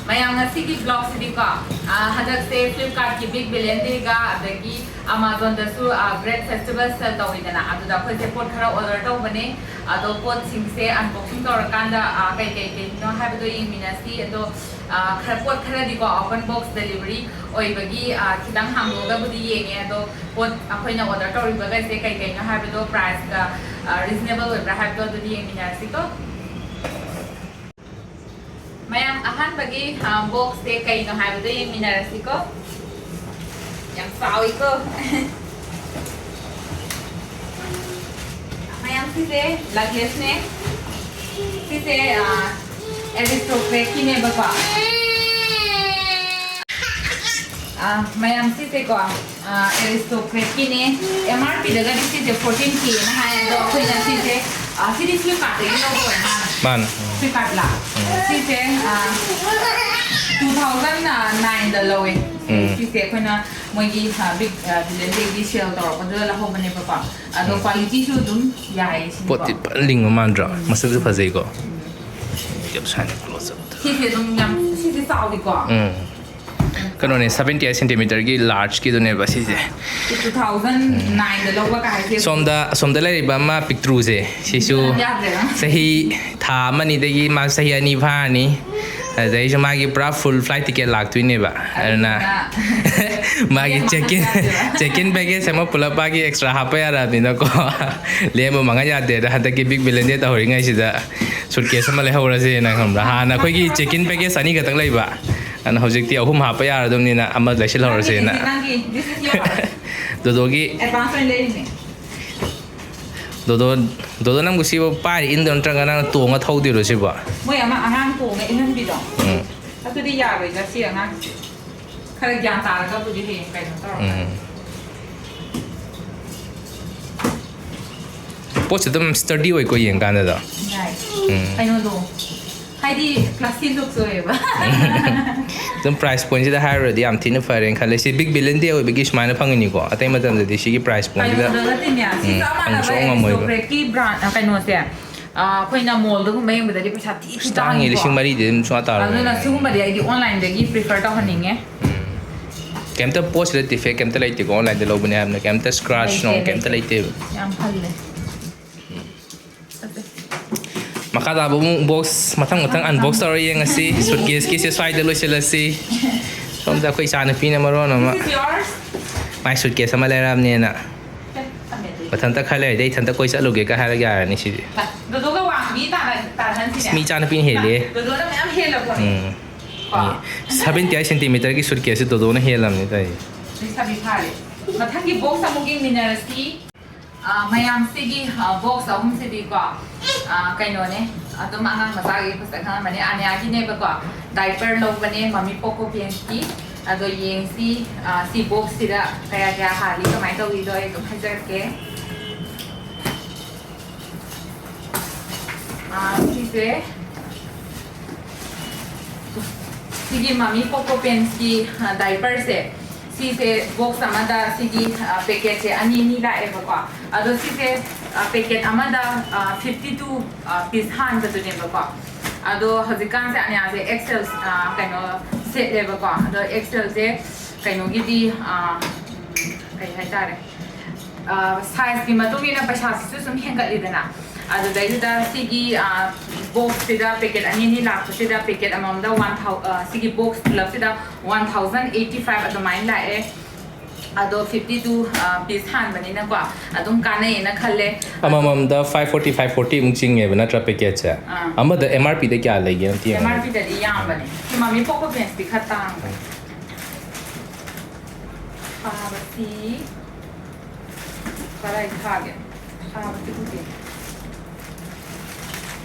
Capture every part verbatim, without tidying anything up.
ꯃꯌꯥꯝ, ꯉꯁꯤꯒꯤ ꯕ꯭ꯂꯣꯒꯁꯤꯗꯤꯀꯣ, ꯑ, ꯍꯟꯗꯛꯁꯦ ꯐ꯭ꯂꯤꯞꯀꯥꯔꯠꯀꯤ ꯕꯤꯒ ꯕꯤꯂꯤꯌꯟ ꯗꯦꯒ ꯑꯗꯒꯤ ꯑꯃꯥꯖꯣꯟꯗꯁꯨ, ꯑ, ꯒ꯭ꯔꯦꯠ ꯐꯦꯁꯇꯤꯚꯦꯜ ꯁꯦꯜ ꯇꯧꯋꯤꯗꯅ, ꯑꯗꯨꯗ ꯑꯩꯈꯣꯏꯁꯦ ꯄꯣꯠ ꯈꯔ ꯑꯣꯔꯗꯔ ꯇꯧꯕꯅꯦ꯫ ꯑꯗꯣ ꯄꯣꯠꯁꯤꯡꯁꯦ ꯑꯟꯕꯣꯛꯁꯤꯡ ꯇꯧꯔꯀꯥꯟꯗ, ꯑ, ꯀꯩ ꯀꯩ ꯀꯩꯅꯣ ꯍꯥꯏꯕꯗꯣ ꯌꯦꯡꯃꯤꯟꯅꯁꯤ꯫ ꯑꯗꯣ, ꯑ, ꯈꯔ, ꯄꯣꯠ ꯈꯔꯗꯤꯀꯣ ꯑꯣꯄꯟ ꯕꯣꯛꯁ ꯗꯦꯂꯤꯚꯔꯤ ꯑꯣꯏꯕꯒꯤ, ꯑ, ꯈꯤꯇꯪ ꯍꯥꯡꯗꯣꯛꯑꯒꯕꯨꯗꯤ ꯌꯦꯡꯉꯦ꯫ ꯑꯗꯣ ꯄꯣꯠ ꯑꯩꯈꯣꯏꯅ ꯑꯣꯔꯗꯔ ꯇꯧꯔꯤꯕꯈꯩꯁꯦ ꯀꯩ ꯀꯩꯅꯣ ꯍꯥꯏꯕꯗꯣ, ꯄ꯭ꯔꯥꯏꯁꯀ, ꯑ, ꯔꯤꯖꯅꯦꯕꯜ ꯑꯣꯏꯕ꯭ꯔꯥ ꯍꯥꯏꯕꯗꯣ ꯑꯗꯨꯗꯤ ꯌꯦꯡꯃꯤꯟꯅꯔꯁꯤꯀꯣ꯫ ꯃꯌꯥꯝ, ꯑꯍꯥꯟꯕꯒꯤ, ꯑ, ꯕꯣꯛꯁꯁꯦ ꯀꯩꯅꯣ ꯍꯥꯏꯕꯗꯣ ꯌꯦꯡꯃꯤꯟꯅꯔꯁꯤꯀꯣ꯫ ꯌꯥꯝ ꯆꯥꯎꯏꯀꯣ꯫ ꯃꯌꯥꯝ, ꯁꯤꯁꯦ ꯂꯒꯦꯖꯅꯦ꯫ ꯁꯤꯁꯦ, ꯑ, ꯑꯦꯔꯤꯁꯇꯣꯀ꯭ꯔꯦꯠꯀꯤꯅꯦꯕꯀꯣ꯫ ꯑ, ꯃꯌꯥꯝ, ꯁꯤꯁꯦꯀꯣ, ꯑ, ꯑꯦꯔꯤꯁꯇꯣꯀ꯭ꯔꯦꯠꯀꯤꯅꯦ꯫ ꯑꯦꯝ ꯑꯥꯔ ꯄꯤꯗꯒꯗꯤ ꯁꯤꯁꯦ ꯐꯣꯔꯇꯤꯟ ꯀꯦꯅ ꯍꯥꯏ, ꯑꯗꯣ ꯑꯩꯈꯣꯏꯅ ꯁꯤꯁꯦ, ꯑ, ꯁꯤꯗꯤ ꯐ꯭ꯂꯤꯞꯀꯥꯔꯠꯇꯒꯤ ꯂꯧꯕ ꯑꯣꯏꯔ ꯃꯥꯜꯂꯦ꯫ ꯃꯥꯅꯦ꯫ ꯐ꯭ꯂꯤꯞꯀꯥꯔꯠꯂ? ꯁꯤꯁꯦ, ꯑ, ꯇꯨ ꯊꯥꯎꯖꯟ ꯅꯥꯏꯟꯗ ꯂꯧꯋꯦ꯫ ꯎꯝ꯫ ꯁꯤꯁꯦ ꯑꯩꯈꯣꯏꯅ ꯃꯣꯏꯒꯤ, ꯑ, ꯕꯤꯒ, ꯑ, ꯕꯤꯂꯤꯌꯟ ꯗꯦꯒꯤ ꯁꯦꯜ ꯇꯧꯔꯛꯄꯗꯨꯗ ꯂꯧꯍꯧꯕꯅꯦꯕꯀꯣ꯫ ꯑꯗꯣ ꯎꯝ꯫ ꯀ꯭ꯋꯥꯂꯤꯇꯤꯁꯨ ꯑꯗꯨꯝ ꯌꯥꯏꯌꯦ ꯁꯤꯅꯤꯀꯣ꯫ ꯄꯣꯠꯇꯤ ꯐꯖꯅ ꯂꯤꯡꯕ ꯃꯥꯟꯗ꯭ꯔꯣ? ꯎꯝ꯫ ꯃꯁꯛꯁꯨ ꯐꯖꯩꯀꯣ? ꯎꯝ꯫ ꯌꯥꯝ ꯁꯥꯏꯅ ꯀ꯭ꯂꯣꯖ ꯑꯞꯇ꯫ ꯁꯤꯁꯦ ꯑꯗꯨꯝ ꯌꯥꯝ, ꯁꯤꯁꯦ ꯆꯥꯎꯋꯤꯀꯣ? ꯎꯝ꯫ ꯀꯩꯅꯣꯅꯦ, ꯁꯚꯦꯟꯇꯤ ꯑꯩꯠ ꯁꯦꯟꯇꯤꯃꯤꯇꯔꯒꯤ ꯂꯥꯔꯖꯀꯤꯗꯨꯅꯦꯕ ꯁꯤꯁꯦ꯫ ꯇꯨ ꯊꯥꯎꯖꯟ ꯅꯥꯏꯟꯗ ꯂꯧꯕ ꯀꯥꯏꯁꯦ꯫ ꯁꯣꯝꯗ, ꯑꯁꯣꯝꯗ ꯂꯩꯔꯤꯕ ꯑꯃ ꯄꯤꯛꯇ꯭ꯔꯨꯁꯦ, ꯁꯤꯁꯨ ꯌꯥꯗ꯭ꯔꯦꯗ꯫ ꯆꯍꯤ ꯊꯥ ꯑꯃ ꯑꯅꯤꯗꯒꯤ ꯃꯥ ꯆꯍꯤ ꯑꯅꯤ ꯐꯥꯔꯅꯤ꯫ ꯑꯗꯩꯁꯨ ꯃꯥꯒꯤ ꯄꯨꯔꯥ ꯐꯨꯜ ꯐ꯭ꯂꯥꯏꯠ ꯇꯤꯀꯦꯠ ꯂꯥꯛꯇꯣꯏꯅꯦꯕ꯫ ꯑꯗꯨꯅ ꯑꯗꯨꯅ ꯃꯥꯒꯤ ꯂꯦꯝꯕ ꯆꯦꯛ ꯏꯟ, ꯌꯥꯗꯦꯕ꯫ ꯆꯦꯛ ꯏꯟ ꯕꯦꯒꯦꯖ ꯑꯃ ꯄꯨꯂꯞ ꯃꯥꯒꯤ ꯑꯦꯛꯁꯇ꯭ꯔꯥ ꯍꯥꯞꯄ ꯌꯥꯔꯛꯑꯕꯅꯤꯅꯀꯣ꯫ ꯂꯦꯝꯕ ꯃꯉꯥ ꯌꯥꯗꯦ꯫ ꯑꯗ ꯍꯟꯗꯛꯀꯤ ꯕꯤꯒ ꯕꯤꯂꯤꯌꯟ ꯗꯦ ꯇꯧꯍꯧꯔꯤꯉꯩꯁꯤꯗ ꯁꯨꯠꯀꯦꯁ ꯑꯃ ꯂꯩꯍꯧꯔꯁꯦꯅ, ꯈꯪꯕ꯭ꯔꯥ? ꯍꯥꯟꯅ ꯑꯩꯈꯣꯏꯒꯤ ꯆꯦꯛ ꯏꯟ ꯕꯦꯒꯦꯖ ꯑꯅꯤ ꯈꯛꯇꯪ ꯂꯩꯕ꯫ ꯑꯗꯨꯅ ꯍꯧꯖꯤꯛꯇꯤ ꯑꯍꯨꯝ ꯍꯥꯞꯄ ꯌꯥꯔꯗꯕꯅꯤꯅ ꯑꯃ ꯂꯩꯁꯤꯜꯍꯧꯔꯁꯦꯅ꯫ ꯅꯪꯒꯤ, ꯅꯪꯒꯤ, this is yours꯫ ꯗꯣꯗꯣꯒꯤ ꯑꯦꯗꯚꯥꯟꯁ ꯑꯣꯏꯅ ꯂꯩꯔꯤꯅꯦ꯫ ꯗꯣꯗꯣ, ꯗꯣꯗꯣ, ꯅꯪꯕꯨ ꯁꯤꯕꯨ ꯄꯥꯏꯔ ꯏꯟꯗꯣꯏꯔꯣ ꯅꯠꯇ꯭ꯔꯒ ꯅꯪꯅ ꯇꯣꯡꯉ ꯊꯧꯗꯣꯏꯔꯣ ꯁꯤꯕꯣ? ꯃꯣꯏ ꯑꯃ ꯑꯉꯥꯡ ꯇꯣꯡꯉ ꯏꯟꯍꯟꯕꯤꯗꯣ꯫ ꯎꯝ꯫ ꯑꯗꯨꯗꯤ ꯌꯥꯔꯣꯏꯗ ꯁꯤ ꯑꯉꯥꯡꯁꯦ꯫ ꯈꯔ ꯒ꯭ꯌꯥꯟ ꯇꯥꯔꯒꯕꯨꯗꯤ ꯍꯌꯦꯡ ꯀꯩꯅꯣ ꯇꯧꯔꯛꯀꯅꯤ꯫ ꯎꯝ꯫ ꯄꯣꯠꯁꯦ ꯑꯗꯨꯝ ꯁ꯭ꯇꯔꯗꯤ ꯑꯣꯏꯀꯣ ꯌꯦꯡꯀꯥꯟꯗꯗ꯫ ꯌꯥꯏ꯫ ꯎꯝ꯫ ꯀꯩꯅꯣꯗꯣ, ꯍꯥꯏꯗꯤ ꯀ꯭ꯂꯥꯁꯤ ꯂꯨꯛꯁ ꯑꯣꯏꯌꯦꯕ꯫ ꯑꯗꯨꯝ ꯄ꯭ꯔꯥꯏꯁ ꯄꯣꯏꯟꯁꯤꯗ ꯍꯥꯏꯔꯨꯔꯗꯤ ꯌꯥꯝ ꯊꯤꯅ ꯐꯔꯦꯅ ꯈꯜꯂꯦ꯫ ꯁꯤ ꯕꯤꯒ ꯕꯤꯂꯤꯌꯟ ꯗꯦ ꯑꯣꯏꯕꯒꯤ ꯁꯨꯃꯥꯏꯅ ꯐꯪꯉꯤꯅꯤꯀꯣ꯫ ꯑꯇꯩ ꯃꯇꯝꯗꯗꯤ ꯁꯤꯒꯤ ꯄ꯭ꯔꯥꯏꯁ ꯄꯣꯏꯟꯁꯤꯗ, ꯀꯩꯅꯣꯗꯒꯗꯤꯅꯦ, ꯁꯤ ꯎꯝ, ꯆꯞ ꯃꯥꯟꯅꯕ ꯐꯪꯕ ꯁꯨꯡꯉꯝ ꯉꯝꯃꯣꯏꯕ꯫ ꯑꯦꯔꯤꯁꯇꯣꯀ꯭ꯔꯦꯠꯀꯤ ꯕ꯭ꯔꯥꯟ, ꯑ, ꯀꯩꯅꯣꯁꯦ, ꯑꯩꯈꯣꯏꯅ ꯃꯣꯜꯗꯒꯨꯝꯕ ꯌꯦꯡꯕꯗꯗꯤ ꯄꯩꯁꯥ ꯊꯤ ꯊꯤ ꯇꯥꯡꯉꯤ, ꯂꯤꯁꯤꯡ ꯃꯔꯤꯗꯤ ꯑꯗꯨꯝ ꯁꯨꯡꯇꯥ ꯇꯥꯔꯣꯏ꯫ ꯑꯗꯨꯅ ꯁꯤꯒꯨꯝꯕꯗꯤ ꯑꯩꯗꯤ ꯑꯣꯟꯂꯥꯏꯟꯗꯒꯤ ꯄ꯭ꯔꯤꯐꯔ ꯇꯧꯍꯟꯅꯤꯡꯉꯦ꯫ ꯀꯩꯝꯇ ꯄꯣꯠꯁꯤꯗ ꯗꯤꯐꯦꯛ ꯀꯩꯝꯇ ꯂꯩꯇꯦꯀꯣ, ꯑꯣꯟꯂꯥꯏꯟꯗ ꯂꯧꯕꯅꯦ ꯍꯥꯏꯕꯅ ꯀꯩꯝꯇ ꯁ꯭ꯀ꯭ꯔꯥꯆ ꯅꯣꯡ ꯀꯩꯝꯇ ꯂꯩꯇꯦꯕ꯫ ꯌꯥꯝ ꯐꯜꯂꯦ꯫ ꯃꯈꯥ ꯇꯥꯕ ꯑꯃꯨꯛ ꯕꯣꯛꯁ ꯃꯊꯪ ꯃꯊꯪ ꯑꯟꯕꯣꯛꯁ ꯇꯧꯔ ꯌꯦꯡꯉꯁꯤ꯫ ꯁꯨꯠꯀꯦꯁꯀꯤꯁꯦ ꯁ꯭ꯋꯥꯏꯗ ꯂꯣꯏꯁꯤꯜꯂꯁꯤ꯫ ꯁꯣꯝꯗ ꯑꯩꯈꯣꯏ ꯏꯆꯥꯅꯨꯄꯤꯅ ꯃꯔꯣꯟ ꯑꯃ This is yours. My suitcase ꯑꯃ ꯂꯩꯔꯛꯑꯕꯅꯦꯅ ꯊꯝꯃꯦ ꯑꯗꯨꯗꯤ꯫ ꯃꯊꯟꯇ ꯈꯔ ꯂꯩꯔꯗꯤ ꯑꯩ ꯏꯊꯟꯇ ꯀꯣꯏ ꯆꯠꯂꯨꯒꯦꯒ ꯍꯥꯏꯔꯒ ꯌꯥꯔꯅꯤ ꯁꯤꯗꯤ꯫ ꯗꯣꯗꯣꯒ ꯋꯥꯡꯕꯤ ꯇꯥꯟꯅ- ꯇꯥꯟꯅꯍꯟꯁꯤꯅꯦ꯫ ꯃꯤ ꯏꯆꯥꯅꯨꯄꯤꯅ ꯍꯦꯜꯂꯦ꯫ ꯗꯣꯗꯣꯅ ꯃꯌꯥꯝ ꯍꯦꯜꯂꯕꯣ? ꯎꯝ꯫ ꯀꯣ? ꯁꯚꯦꯟꯇꯤ ꯑꯩꯠ ꯁꯦꯟꯇꯤꯃꯤꯇꯔꯒꯤ ꯁꯨꯠꯀꯦꯁꯁꯦ ꯗꯣꯗꯣꯅ ꯍꯦꯜꯂꯝꯅꯤ ꯇꯧꯔꯤꯁꯦ꯫ ꯂꯩꯁꯥꯕꯤ ꯐꯥꯔꯦ꯫ ꯃꯊꯪꯒꯤ ꯕꯣꯛꯁ ꯑꯃꯨꯛ ꯌꯦꯡꯃꯤꯟꯅꯔꯁꯤ꯫ ꯑ, ꯃꯌꯥꯝꯁꯤꯒꯤ, ꯑ, ꯕꯣꯛꯁ ꯑꯍꯨꯝꯁꯤꯗꯤꯀꯣ, ꯑ, ꯀꯩꯅꯣꯅꯦ, ꯑꯗꯨꯝ ꯑꯉꯥꯡ ꯃꯆꯥꯒꯤ ꯐꯖꯅ ꯈꯪꯉꯝꯃꯅꯤ, ꯑꯅꯤꯌꯥꯒꯤꯅꯦꯕꯀꯣ꯫ ꯗꯥꯏꯄꯔ ꯂꯧꯕꯅꯦ ꯃꯃꯤ ꯄꯣꯀꯣ ꯄꯦꯟꯁꯀꯤ꯫ ꯑꯗꯣ ꯌꯦꯡꯁꯤ, ꯑ, ꯁꯤ ꯕꯣꯛꯁꯁꯤꯗ ꯀꯌꯥ ꯀꯌꯥ ꯍꯥꯜꯂꯤ, ꯀꯃꯥꯏꯅ ꯇꯧꯔꯤꯗꯣ ꯑꯩ ꯑꯗꯨꯝ ꯍꯥꯏꯖꯔꯛꯀꯦ꯫ ꯑ, ꯁꯤꯁꯦ, ꯁꯤꯒꯤ ꯃꯃꯤ ꯄꯣꯀꯣ ꯄꯦꯟꯁꯀꯤ, ꯑ, ꯗꯥꯏꯄꯔꯁꯦ, ꯁꯤꯁꯦ ꯕꯣꯛꯁ ꯑꯃꯗ ꯁꯤꯒꯤ, ꯑ, ꯄꯦꯀꯦꯠꯁꯦ ꯑꯅꯤ ꯑꯅꯤ ꯂꯥꯛꯑꯦꯕꯀꯣ꯫ ꯑꯗꯣ ꯁꯤꯁꯦ, ꯑ, ꯄꯦꯀꯦꯠ ꯑꯃꯗ, ꯑ, ꯐꯤꯐꯇꯤ ꯇꯨ, ꯑ, ꯄꯤꯁ ꯍꯥꯟꯕꯗꯨꯅꯦꯕꯀꯣ꯫ ꯑꯗꯣ ꯍꯧꯖꯤꯛꯀꯥꯟꯁꯦ ꯑꯅꯤꯌꯥꯁꯦ ꯑꯦꯛꯁꯦꯜ, ꯑ, ꯀꯩꯅꯣ, ꯁꯦꯠꯂꯦꯕꯀꯣ꯫ ꯑꯗꯣ ꯑꯦꯛꯁꯦꯜꯁꯦ ꯀꯩꯅꯣꯒꯤꯗꯤ, ꯑ, ꯀꯩ ꯍꯥꯏꯇꯥꯔꯦ, ꯑ, ꯁꯥꯏꯖꯀꯤ ꯃꯇꯨꯡ ꯏꯟꯅ ꯄꯩꯁꯥꯁꯤꯁꯨ ꯁꯨꯝ ꯍꯦꯟꯒꯠꯂꯤꯗꯅ꯫ ꯑꯗꯨꯗꯩꯗꯨꯗ ꯁꯤꯒꯤ, ꯑ, ꯕꯣꯛꯁꯁꯤꯗ ꯄꯦꯀꯦꯠ ꯑꯅꯤ ꯑꯅꯤ ꯂꯥꯛꯄꯁꯤꯗ ꯄꯦꯀꯦꯠ ꯑꯃꯃꯝꯗ ꯋꯥꯟ ꯊꯥꯎ-, ꯑ, ꯁꯤꯒꯤ ꯕꯣꯛꯁ ꯄꯨꯂꯞꯁꯤꯗ ꯋꯥꯟ ꯊꯥꯎꯖꯟ ꯑꯩꯠꯇꯤ ꯐꯥꯏꯚ ꯑꯗꯨꯃꯥꯏꯅ ꯂꯥꯛꯑꯦ꯫ ꯑꯗꯣ ꯐꯤꯐꯇꯤ ꯇꯨ, ꯑ, ꯄꯤꯁ ꯍꯥꯟꯕꯅꯤꯅꯀꯣ ꯑꯗꯨꯝ ꯀꯥꯟꯅꯩꯌꯦꯅ ꯈꯜꯂꯦ꯫ ꯑꯃꯃꯝꯗ ꯐꯥꯏꯚ ꯐꯣꯔꯇꯤ, ꯐꯥꯏꯚ ꯐꯣꯔꯇꯤ ꯑꯃꯨꯛ ꯆꯤꯡꯉꯦꯕ ꯅꯠꯇ꯭ꯔꯥ ꯄꯦꯀꯦꯠꯁꯦ? ꯑꯥ꯫ ꯑꯃꯗ ꯑꯦꯝ ꯑꯥꯔ ꯄꯤꯗ ꯀꯌꯥ ꯂꯩꯒꯦ ꯑꯝꯇ ꯌꯦꯡꯉꯣ꯫ ꯑꯦꯝ ꯑꯥꯔ ꯄꯤꯗꯗꯤ ꯌꯥꯝꯕꯅꯦ꯫ ꯁꯤ ꯃꯃꯤ ꯄꯣꯀꯣ ꯄꯦꯟꯁꯇꯤ ꯈꯔ ꯇꯥꯡꯕꯅꯦ꯫ ꯊꯥꯕꯁꯤ ꯀꯗꯥꯏ ꯊꯥꯒꯦ? ꯊꯥꯕꯁꯤ ꯎꯗꯦ꯫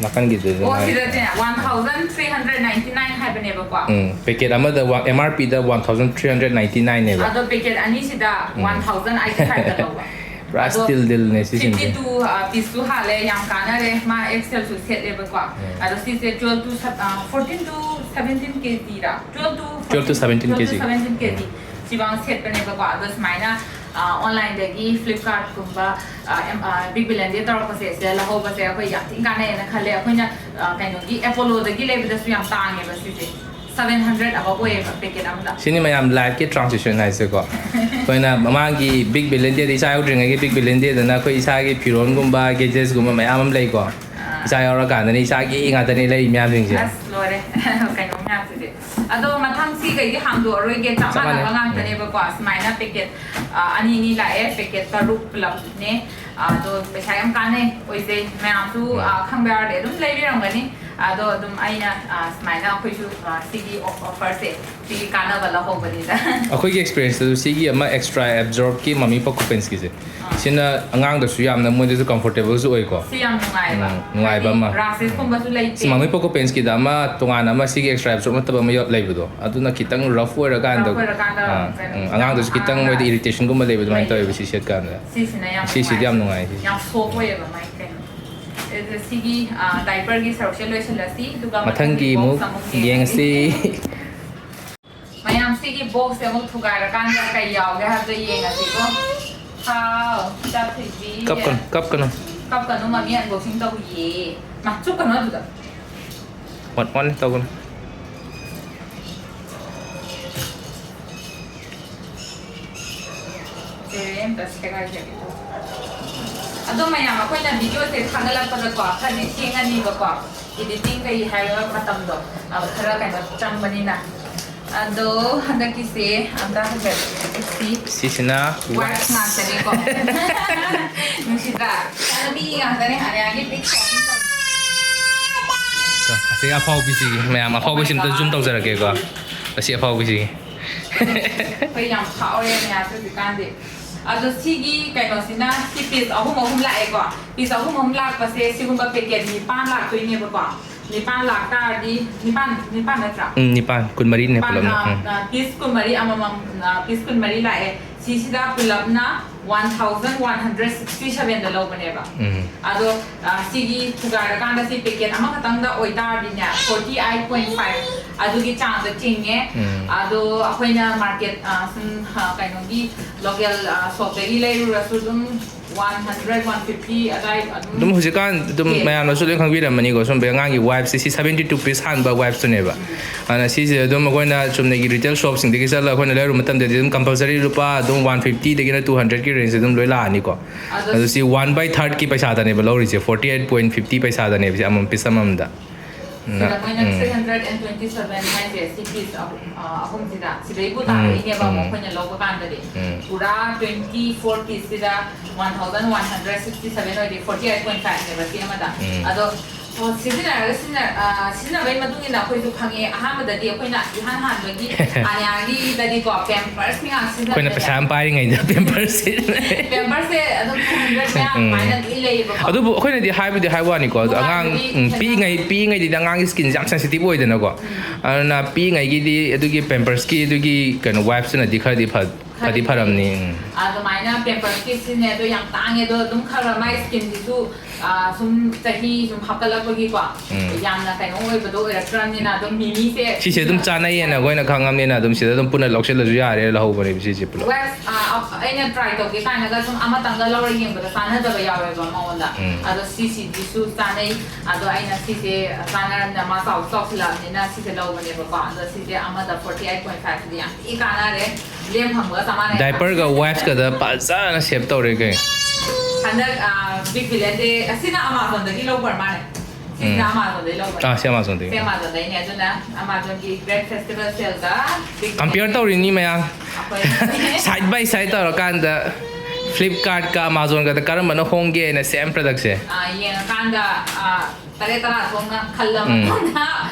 ꯅꯥꯀꯟꯒꯤꯗꯨꯁꯨ ꯑꯣ, ꯃꯥꯏ- ꯁꯤꯗꯅꯦ, one thousand three hundred ninety nine ꯍꯥꯏꯕꯅꯦꯕꯀꯣ꯫ ꯎꯝ, ꯄꯦꯀꯦꯠ ꯑꯃꯗ ꯑꯦꯝ ꯑꯥꯔ ꯄꯤꯗ one thousand three hundred ninety ꯅꯥꯏꯟꯅꯦꯕ꯫ ꯑꯗꯣ ꯄꯦꯀꯦꯠ ꯑꯅꯤꯁꯤꯗ ꯎꯝ꯫ ꯋꯥꯟ ꯊꯥꯎꯖꯟ ꯑꯩꯠꯇꯤ ꯐꯥꯏꯚꯇ ꯂꯧꯕ꯫ ꯄꯨꯔꯥ ꯑꯗꯣ ꯁ꯭ꯇꯤꯜ ꯗꯤꯜꯅꯦ ꯁꯤꯁꯤꯡꯁꯦ꯫ ꯐꯤꯐꯇꯤ ꯇꯨ, ꯑ, ꯄꯤꯁꯇꯨ ꯍꯥꯜꯂꯦ, ꯌꯥꯝ ꯀꯥꯟꯅꯔꯦ꯫ ꯃꯥ ꯑꯦꯛꯁꯦꯜꯁꯨ ꯁꯦꯠꯂꯦꯕꯀꯣ꯫ ꯎꯝ꯫ ꯑꯗꯣ ꯁꯤꯁꯦ twelve to seven-, uh, fourteen to seventeen ꯀꯦꯖꯤꯔꯥ? Twelve to twelve to seventeen KG. Seventeen KG ꯁꯤꯐꯥꯎ ꯁꯦꯠꯄꯅꯦꯕꯀꯣ꯫ ꯑꯗꯣ ꯁꯨꯃꯥꯏꯅ, ꯑꯣꯟꯂꯥꯏꯟꯗꯒꯤ ꯐ꯭ꯂꯤꯞꯀꯥꯔꯠꯀꯨꯝꯕ ꯕꯤꯛ ꯕꯤꯂꯤꯌꯟ ꯗꯦ ꯇꯧꯔꯛꯄꯁꯦ, ꯁꯤꯗ ꯂꯧꯍꯧꯕꯁꯦ ꯑꯩꯈꯣꯏ ꯌꯥꯝ ꯊꯤꯅ ꯀꯥꯟꯅꯩꯌꯦꯅ ꯈꯜꯂꯦ꯫ ꯑꯩꯈꯣꯏꯅ ꯑ, ꯀꯩꯅꯣꯒꯤ ꯑꯦꯄꯣꯂꯣꯗꯒꯤ ꯂꯩꯕꯗꯁꯨ ꯌꯥꯝ ꯇꯥꯡꯉꯦꯕ ꯁꯤꯁꯦ, ꯁꯕꯦꯟ ꯍꯟꯗ꯭ꯔꯦꯠ ꯑꯕꯞ ꯑꯣꯏꯌꯦꯕ ꯄꯦꯀꯦꯠ ꯑꯃꯗ꯫ ꯁꯤꯅꯤ ꯃꯌꯥꯝ ꯂꯥꯏꯐꯀꯤ ꯇ꯭ꯔꯥꯟꯁꯤꯁꯟ ꯍꯥꯏꯁꯦꯀꯣ꯫ ꯑꯩꯈꯣꯏꯅ ꯃꯃꯥꯡꯒꯤ ꯕꯤꯛ ꯕꯤꯂꯤꯌꯟ ꯗꯦꯗ, ꯏꯆꯥ ꯌꯥꯎꯗ꯭ꯔꯤꯉꯩꯒꯤ ꯕꯤꯛ ꯕꯤꯂꯤꯌꯟ ꯗꯦꯗꯅ ꯑꯩꯈꯣꯏ ꯏꯁꯥꯒꯤ ꯐꯤꯔꯣꯟꯒꯨꯝꯕ, ꯒꯦꯖꯦꯠꯁꯀꯨꯝꯕ ꯃꯌꯥꯝ ꯑꯃ ꯂꯩꯀꯣ꯫ ꯏꯆꯥ ꯌꯥꯎꯔꯀꯥꯟꯗꯅꯤ ꯏꯆꯥꯒꯤ ꯉꯥꯛꯇꯅꯤ ꯂꯩ ꯃꯌꯥꯝꯁꯤꯡꯁꯦ꯫ ꯑꯁ, ꯂꯣꯏꯔꯦ꯫ ꯀꯩꯅꯣ ꯃꯌꯥꯝꯁꯤꯗꯤ꯫ ꯑꯗꯣ ꯃꯊꯪ ꯁꯤꯈꯩꯗꯤ ꯍꯥꯡꯗꯣꯛꯑꯔꯣꯏꯒꯦ, ꯆꯞ ꯆꯞ ꯃꯥꯟꯅꯩ꯫ ꯃꯥꯟꯅꯕ ꯉꯥꯛꯇꯅꯦꯕꯀꯣ꯫ ꯁꯨꯃꯥꯏꯅ ꯄꯦꯀꯦꯠ, ꯑ, ꯑꯅꯤ ꯑꯅꯤ ꯂꯥꯛꯑꯦ, ꯄꯦꯀꯦꯠ ꯇꯔꯨꯛ ꯄꯨꯂꯞꯅꯦ꯫ ꯑꯗꯣ ꯄꯩꯁꯥ ꯌꯥꯝ ꯀꯥꯟꯅꯩ, ꯑꯣꯏꯖꯩ꯫ ꯃꯌꯥꯝꯁꯨ, ꯎꯝ꯫ ꯑ, ꯈꯪꯕ ꯌꯥꯎꯔꯗꯤ ꯑꯗꯨꯝ ꯂꯩꯕꯤꯔꯝꯒꯅꯤ꯫ ꯑꯗꯣ ꯑꯗꯨꯝ ꯑꯩꯅ, ꯑ, ꯁꯨꯃꯥꯏꯅ ꯑꯩꯈꯣꯏꯁꯨ, ꯑ, ꯁꯤꯒꯤ ꯑꯣꯐꯔꯁꯦ, ꯁꯤꯒꯤ ꯀꯥꯟꯅꯕ ꯂꯧꯍꯧꯕꯅꯤꯗ꯫ ꯑꯩꯈꯣꯏꯒꯤ ꯑꯦꯛꯁꯄꯤꯔꯤꯌꯦꯟꯁꯇꯁꯨ ꯁꯤꯒꯤ ꯑꯃ ꯑꯦꯛꯁꯇ꯭ꯔꯥ ꯑꯦꯞꯖꯣꯔꯕꯀꯤ ꯃꯃꯤ ꯄꯣꯀꯣ ꯄꯦꯟꯁꯀꯤꯁꯦ, ꯑꯥ꯫ ꯁꯤꯅ ꯑꯉꯥꯡꯗꯁꯨ ꯌꯥꯝꯅ, ꯃꯣꯏꯗꯁꯨ ꯀꯝꯐꯣꯔꯇꯦꯕꯜꯁꯨ ꯑꯣꯏꯀꯣ꯫ ꯁꯤ ꯌꯥꯝ ꯅꯨꯡꯉꯥꯏꯕ꯫ ꯎꯝ, ꯅꯨꯡꯉꯥꯏꯕ ꯑꯃ꯫ ꯔꯥꯁꯦꯁꯀꯨꯝꯕꯁꯨ ꯂꯩꯇꯦ꯫ ꯁꯤ ꯃꯃꯤ ꯄꯣꯀꯣ ꯄꯦꯟꯁꯀꯤꯗ ꯑꯃ ꯇꯣꯉꯥꯟꯅ ꯑꯃ ꯁꯤꯒꯤ ꯑꯦꯛꯁꯇ꯭ꯔꯥ ꯑꯦꯞꯖꯣꯔꯕ ꯅꯠꯇꯕ ꯑꯃ ꯌꯥꯎ-, ꯂꯩꯕꯗꯣ, ꯑꯗꯨꯅ ꯈꯤꯇꯪ ꯔꯐ ꯑꯣꯏꯔꯀꯥꯟꯗ, ꯔꯐ ꯑꯣꯏꯔꯀꯥꯟꯗ ꯑꯥ, ꯀꯩꯅꯣ ꯎꯝ, ꯑꯉꯥꯡꯗꯁꯨ ꯈꯤꯇꯪ ꯑꯥ, ꯃꯣꯏꯗ ꯏꯔꯤꯇꯦꯁꯟꯒꯨꯝꯕ ꯂꯩꯕ ꯑꯗꯨꯃꯥꯏꯅ ꯂꯩꯌꯦ꯫ ꯇꯧꯋꯦꯕ ꯁꯤ ꯁꯦꯠꯀꯥꯟꯗ꯫ ꯁꯤꯁꯤꯅ ꯌꯥꯝ ꯁꯤꯁꯤꯗꯤ ꯅꯨꯡꯉꯥꯏ꯫ ꯌꯥꯝ ꯅꯨꯡꯉꯥꯏ, ꯁꯤꯁꯦ꯫ ꯌꯥꯝ ꯁꯣꯐ ꯑꯣꯏꯌꯦꯕ ꯃꯥꯏ ꯀꯩꯅꯣ꯫ ꯑꯗꯨ ꯁꯤꯒꯤ, ꯑ, ꯗꯥꯏꯄꯔꯒꯤ ꯁꯔꯨꯛꯁꯦ ꯂꯣꯏꯁꯤꯜꯂꯁꯤ, ꯑꯗꯨꯒ ꯃꯊꯪꯒꯤ ꯃꯊꯪꯒꯤ ꯑꯃꯨꯛ ꯕꯣꯛꯁ ꯑꯃꯨꯛ ꯌꯦꯡꯉꯁꯤ꯫ ꯌꯦꯡꯉꯁꯤ꯫ ꯃꯌꯥꯝ, ꯁꯤꯒꯤ ꯕꯣꯛꯁꯁꯦ ꯑꯃꯨꯛ ꯊꯨꯒꯥꯏꯔꯀꯥꯟꯗ ꯀꯩ ꯌꯥꯎꯒꯦ ꯍꯥꯏꯕꯗꯣ ꯌꯦꯡꯉꯁꯤꯀꯣ꯫ ꯍꯥꯎ, ꯏꯆꯥ ꯊꯣꯏꯕꯤ꯫ ꯀꯞꯀꯅꯨ, ꯀꯞꯀꯅꯨ꯫ ꯀꯞꯀꯅꯨ, ꯃꯃꯤ ꯑꯟꯕꯣꯛꯁꯤꯡ ꯇꯧꯔꯤꯌꯦ꯫ ꯃꯥ, ꯆꯨꯞꯀꯅꯨ ꯑꯗꯨꯗ꯫ ꯃꯣꯠ ꯃꯣꯠꯅꯤ ꯇꯧꯒꯅꯨ꯫ ꯁꯦ, ꯑꯝꯇ ꯁꯦꯒꯥꯏꯖꯒꯦ ꯇꯧꯕ꯫ ꯑꯗꯣ ꯃꯌꯥꯝ, ꯑꯩꯈꯣꯏꯅ ꯚꯤꯗꯤꯑꯣꯁꯦ ꯊꯥꯒꯠꯂꯛꯄꯗꯀꯣ, ꯈꯔꯗꯤ ꯊꯦꯡꯉꯅꯤꯕꯀꯣ, ꯏꯗꯤꯇꯤꯡ ꯀꯩ ꯍꯥꯏꯕ ꯃꯇꯝꯗꯣ, ꯑ, ꯈꯔ ꯀꯩꯅꯣ ꯆꯪꯕꯅꯤꯅ꯫ ꯑꯗꯣ ꯍꯟꯗꯛꯀꯤꯁꯦ ꯑꯝꯇ ꯍꯟꯖꯔꯛꯀꯦ꯫ ꯁꯤ ꯁꯤꯁꯤꯅ ꯋꯥꯏꯐ ꯋꯥꯏꯐ꯫ ꯉꯥꯛꯇꯅꯤꯀꯣ꯫ ꯅꯨꯡꯁꯤꯗ꯭ꯔꯥ? ꯆꯠꯅꯕꯤ ꯉꯥꯛꯇꯅꯦ, ꯑꯔꯤꯌꯥꯒꯤ ꯕꯤꯛ ꯐꯦꯟ ꯇꯧ-, ꯑꯁꯤ ꯑꯐꯥꯎꯕꯤꯁꯤꯒꯤ, ꯃꯌꯥꯝ ꯑꯐꯥꯎꯕꯤꯁꯤ ꯑꯝꯇ ꯖꯨꯝ ꯇꯧꯖꯔꯛꯀꯦꯀꯣ꯫ ꯑꯁꯤ ꯑꯐꯥꯎꯕꯤꯁꯤꯒꯤ꯫ ꯑꯩꯈꯣꯏ ꯌꯥꯝ ꯐꯥꯎꯔꯦ ꯃꯌꯥꯝꯁꯦ ꯍꯧꯖꯤꯛꯀꯥꯟꯗꯤ꯫ ꯑꯗꯣ ꯁꯤꯒꯤ ꯀꯩꯅꯣꯁꯤꯅ ꯁꯤ ꯄꯤꯁ ꯑꯍꯨꯝ ꯑꯍꯨꯝ ꯂꯥꯛꯑꯦꯀꯣ꯫ ꯄꯤꯁ ꯑꯍꯨꯝ ꯑꯍꯨꯝ ꯂꯥꯛꯄꯁꯦ ꯁꯤꯒꯨꯝꯕ ꯄꯦꯀꯦꯠ ꯅꯤꯄꯥꯟ ꯂꯥꯛꯇꯣꯏꯅꯦꯕꯀꯣ꯫ ꯅꯤꯄꯥꯟ ꯂꯥꯛꯇꯥꯔꯗꯤ, ꯅꯤꯄꯥꯟ, ꯅꯤꯄꯥꯟ ꯅꯠꯇ꯭ꯔꯥ? ꯎꯝ, ꯅꯤꯄꯥꯟ, ꯀꯨꯟꯃꯔꯤꯅꯦ ꯅꯤꯄꯥꯟ, ꯄꯨꯂꯞꯅ꯫ ꯑ, ꯎꯝ꯫ ꯑ, ꯄꯤꯁ ꯀꯨꯟꯃꯔꯤ ꯑꯃꯃꯝ, ꯑ, ꯄꯤꯁ ꯀꯨꯟꯃꯔꯤ ꯂꯥꯛꯑꯦ꯫ ꯁꯤꯁꯤꯗ ꯄꯨꯂꯞꯅ One thousand one hundred sixty seven ꯗ ꯂꯧꯕꯅꯦꯕ꯫ ꯑꯗꯣ ꯁꯤꯒꯤ ꯊꯨꯒꯥꯏꯔꯀꯥꯟꯗ ꯁꯤ packet ꯑꯃꯈꯛꯇꯪꯗ ꯑꯣꯏꯇꯥꯔꯗꯤꯅꯦ, forty eight point five ꯑꯗꯨꯒꯤ ꯆꯥꯡꯗ ꯆꯤꯡꯉꯦ꯫ ꯑꯗꯣ ꯑꯩꯈꯣꯏꯅ market, ꯁꯨꯝ, ꯀꯩꯅꯣꯒꯤ local shopꯇꯒꯤ ꯂꯩꯔꯨꯔꯁꯨ ꯑꯗꯨꯝ one hundred, one fifty ꯑꯗꯥꯏ ꯑꯗꯨꯝ ꯑꯗꯨꯝ ꯍꯧꯖꯤꯛꯀꯥꯟ ꯑꯗꯨꯝ ꯃꯌꯥꯝꯅꯁꯨ ꯂꯣꯏ ꯈꯪꯕꯤꯔꯝꯃꯅꯤꯀꯣ, ꯁꯨꯝꯕ ꯑꯉꯥꯡꯒꯤ wipesꯁꯦ, ꯁꯤ seventy two piece ꯍꯥꯟꯕ wipesꯇꯨꯅꯦꯕ꯫ ꯑꯗꯨꯅ ꯁꯤꯁꯦ ꯑꯗꯨꯝ ꯑꯩꯈꯣꯏꯅ ꯆꯨꯝꯅꯒꯤ retail shopꯁꯤꯡꯗꯒꯤ ꯆꯠꯂꯒ ꯑꯩꯈꯣꯏꯅ ꯂꯩꯔꯨꯕ ꯃꯇꯝꯗꯗꯤ ꯑꯗꯨꯝ compulsory ꯂꯨꯄꯥ ꯑꯗꯨꯝ one fiftyꯗꯒꯤꯅ two hundredꯀꯤ rangeꯁꯦ ꯑꯗꯨꯝ ꯂꯣꯏ ꯂꯥꯛꯑꯅꯤꯀꯣ꯫ ꯑꯗꯣ ꯁꯤ one by thirdꯀꯤ ꯄꯩꯁꯥꯗꯅꯦꯕ ꯂꯧꯔꯤꯁꯦ, forty eight point fifty ꯄꯩꯁꯥꯗꯅꯦꯕ ꯁꯤ ꯑꯃꯃꯝ piece ꯑꯃꯃꯝꯗ꯫ ꯁꯤꯗ ꯃꯣꯏꯅ three hundred and twenty seven ꯍꯥꯏꯁꯦ, ꯁꯤ piece ꯑꯍꯨꯝꯁꯤꯗ, ꯁꯤꯗꯩꯕꯨ ꯇꯥꯔꯛꯏꯅꯦꯕ ꯑꯃꯨꯛ ꯑꯩꯈꯣꯏꯅ ꯂꯧꯕ ꯀꯥꯟꯗꯗꯤ꯫ ꯄꯨꯔꯥ twenty four pieceꯁꯤꯗ one thousand one hundred sixty seven ꯑꯣꯏꯗꯤ forty eight point fiveꯅꯦꯕ ꯁꯤ ꯑꯃꯗ꯫ ꯑꯗꯣ, ꯑꯣ, ꯁꯤꯖꯤꯟꯅꯔꯒ ꯁꯤꯖꯤꯟꯅ-, ꯑ, ꯁꯤꯖꯤꯟꯅꯕꯒꯤ ꯃꯇꯨꯡ ꯏꯟꯅ ꯑꯩꯈꯣꯏꯁꯨ ꯈꯪꯉꯦ꯫ ꯑꯍꯥꯟꯕꯗꯗꯤ ꯑꯩꯈꯣꯏꯅ ꯏꯍꯥꯟ ꯍꯥꯟꯕꯒꯤ ꯑꯅꯤꯌꯥꯒꯤꯗꯗꯤꯀꯣ, Pampersꯀꯤ ꯉꯥꯛ ꯑꯩꯈꯣꯏꯅ ꯄꯩꯁꯥ ꯁꯤꯖꯤꯟꯅꯕꯅꯦ꯫ ꯌꯥꯝ ꯄꯥꯏꯔꯤꯉꯩꯗ Pampersꯁꯦ Pampersꯁꯦ ꯑꯗꯨꯝ two hundred ꯃꯌꯥ ꯑꯗꯨꯃꯥꯏꯅ ꯂꯣꯏ ꯂꯩꯌꯦꯕꯀꯣ꯫ ꯑꯗꯨꯕꯨ ꯑꯩꯈꯣꯏꯅꯗꯤ ꯍꯥꯏꯕꯨꯗꯤ ꯍꯥꯏꯕ ꯋꯥꯅꯤꯀꯣ, ꯑꯗꯣ ꯑꯉꯥꯡ, ꯎꯝ, ꯄꯤꯛꯏꯉꯩ-, ꯄꯤꯛꯏꯉꯩꯗꯗꯤ ꯑꯉꯥꯡꯒꯤ skinꯁꯦ ꯌꯥꯝ sensitive ꯑꯣꯏꯗꯅꯀꯣ꯫ ꯑꯗꯨꯅ ꯄꯤꯛꯏꯉꯩꯒꯤꯗꯤ ꯑꯗꯨꯒꯤ Pampersꯀꯤ ꯑꯗꯨꯒꯤ ꯀꯩꯅꯣ wipesꯇꯨꯅꯗꯤ ꯈꯔꯗꯤ ꯐ-, ꯐꯗꯤ ꯐꯔꯝꯅꯤ꯫ ꯎꯝ꯫ ꯑꯗꯨꯃꯥꯏꯅ Pampersꯀꯤ ꯁꯤꯖꯤꯟꯅꯩ, ꯑꯗꯣ ꯌꯥꯝ ꯇꯥꯡꯉꯦ, ꯑꯗꯣ ꯑꯗꯨꯝ ꯈꯔ ꯃꯥꯏ skinꯁꯤꯁꯨ, ꯑ, ꯁꯨꯝ ꯆꯍꯤ ꯁꯨꯝ ꯍꯥꯞꯀꯠꯂꯛꯄꯒꯤꯀꯣ, ꯎꯝ꯫ ꯌꯥꯝꯅ ꯀꯩꯅꯣ ꯑꯣꯏꯕꯗꯣ ꯑꯣꯏꯔꯛꯇ꯭ꯔꯕꯅꯤꯅ ꯑꯗꯨꯝ ꯃꯤꯃꯤꯁꯦ ꯁꯤꯁꯦ ꯑꯗꯨꯝ ꯆꯥꯅꯩꯌꯦꯅ ꯑꯩꯈꯣꯏꯅ ꯈꯪꯉꯕꯅꯤꯅ ꯑꯗꯨꯝ ꯁꯤꯗ ꯑꯗꯨꯝ ꯄꯨꯟꯅ ꯂꯧꯁꯤꯜꯂꯁꯨ ꯌꯥꯔꯦ, ꯂꯧꯍꯧꯕꯅꯦꯕ ꯁꯤꯁꯦ ꯄꯨꯂꯞ꯫ Wipes, ꯑ, ꯑꯩꯅ try ꯇꯧꯒꯦ ꯀꯥꯏꯅꯒ ꯁꯨꯝ ꯑꯃꯇꯪꯒ ꯂꯧꯔ ꯌꯦꯡꯕꯗ ꯆꯥꯟꯅꯗꯕ ꯌꯥꯎꯋꯦꯕ ꯃꯉꯣꯟꯗ꯫ ꯎꯝ꯫ ꯑꯗꯣ ꯁꯤꯁꯤꯒꯤꯁꯨ ꯆꯥꯅꯩ꯫ ꯑꯗꯣ ꯑꯩꯅ ꯁꯤꯁꯦ ꯆꯥꯟꯅꯔꯝꯅꯤꯅ ꯃꯥ ꯆꯥꯎꯁꯨ ꯆꯥꯎꯁꯤꯜꯂꯛꯑꯕꯅꯤꯅ ꯁꯤꯁꯦ ꯂꯧꯕꯅꯦꯕꯀꯣ꯫ ꯑꯗꯣ ꯁꯤꯁꯦ ꯑꯃꯗ forty eight point fiveꯁꯤꯗꯤ ꯌꯥꯝ ꯊꯤ ꯀꯥꯟꯅꯔꯦ꯫ ꯂꯦꯝ ꯐꯪꯕꯒ ꯆꯞ ꯃꯥꯟꯅꯩ꯫ Diaperꯒ wipesꯀꯗ ꯐꯖꯅ save ꯇꯧꯔꯦ ꯀꯩꯅꯣ꯫ ꯍꯟꯗꯛ, ꯑ, Big Billion Day, ꯑꯁꯤꯅ Amazonꯗꯒꯤ ꯂꯧꯕ ꯑꯣꯏꯔ ꯃꯥꯜꯂꯦ꯫ ꯁꯤꯁꯤꯅ ꯎꯝ꯫ Amazonꯗꯒꯤ ꯂꯧꯕ꯫ ꯑꯥ, ꯁꯤ Amazonꯗꯒꯤ꯫ ꯁꯤ Amazonꯗꯒꯤꯅꯦ꯫ ꯑꯗꯨꯅ Amazonꯒꯤ Great Festival Saleꯗ Big Compare Billion ꯇꯧꯔꯤꯅꯤ ꯃꯌꯥꯝ꯫ ꯑꯩꯈꯣꯏ side by side ꯇꯧꯔꯀꯥꯟꯗ Flipkartꯀ Amazonꯒꯗ ꯀꯔꯝꯕꯅ ꯍꯣꯡꯒꯦꯅ same productꯁꯦ꯫ ꯑ, ꯌꯦꯡꯉꯀꯥꯟꯗ, ꯑ, ꯇꯔꯦꯠ ꯇꯔꯥ ꯊꯣꯛꯅ ꯈꯜꯂ ꯎꯝ꯫ ꯃꯇꯨꯡꯗ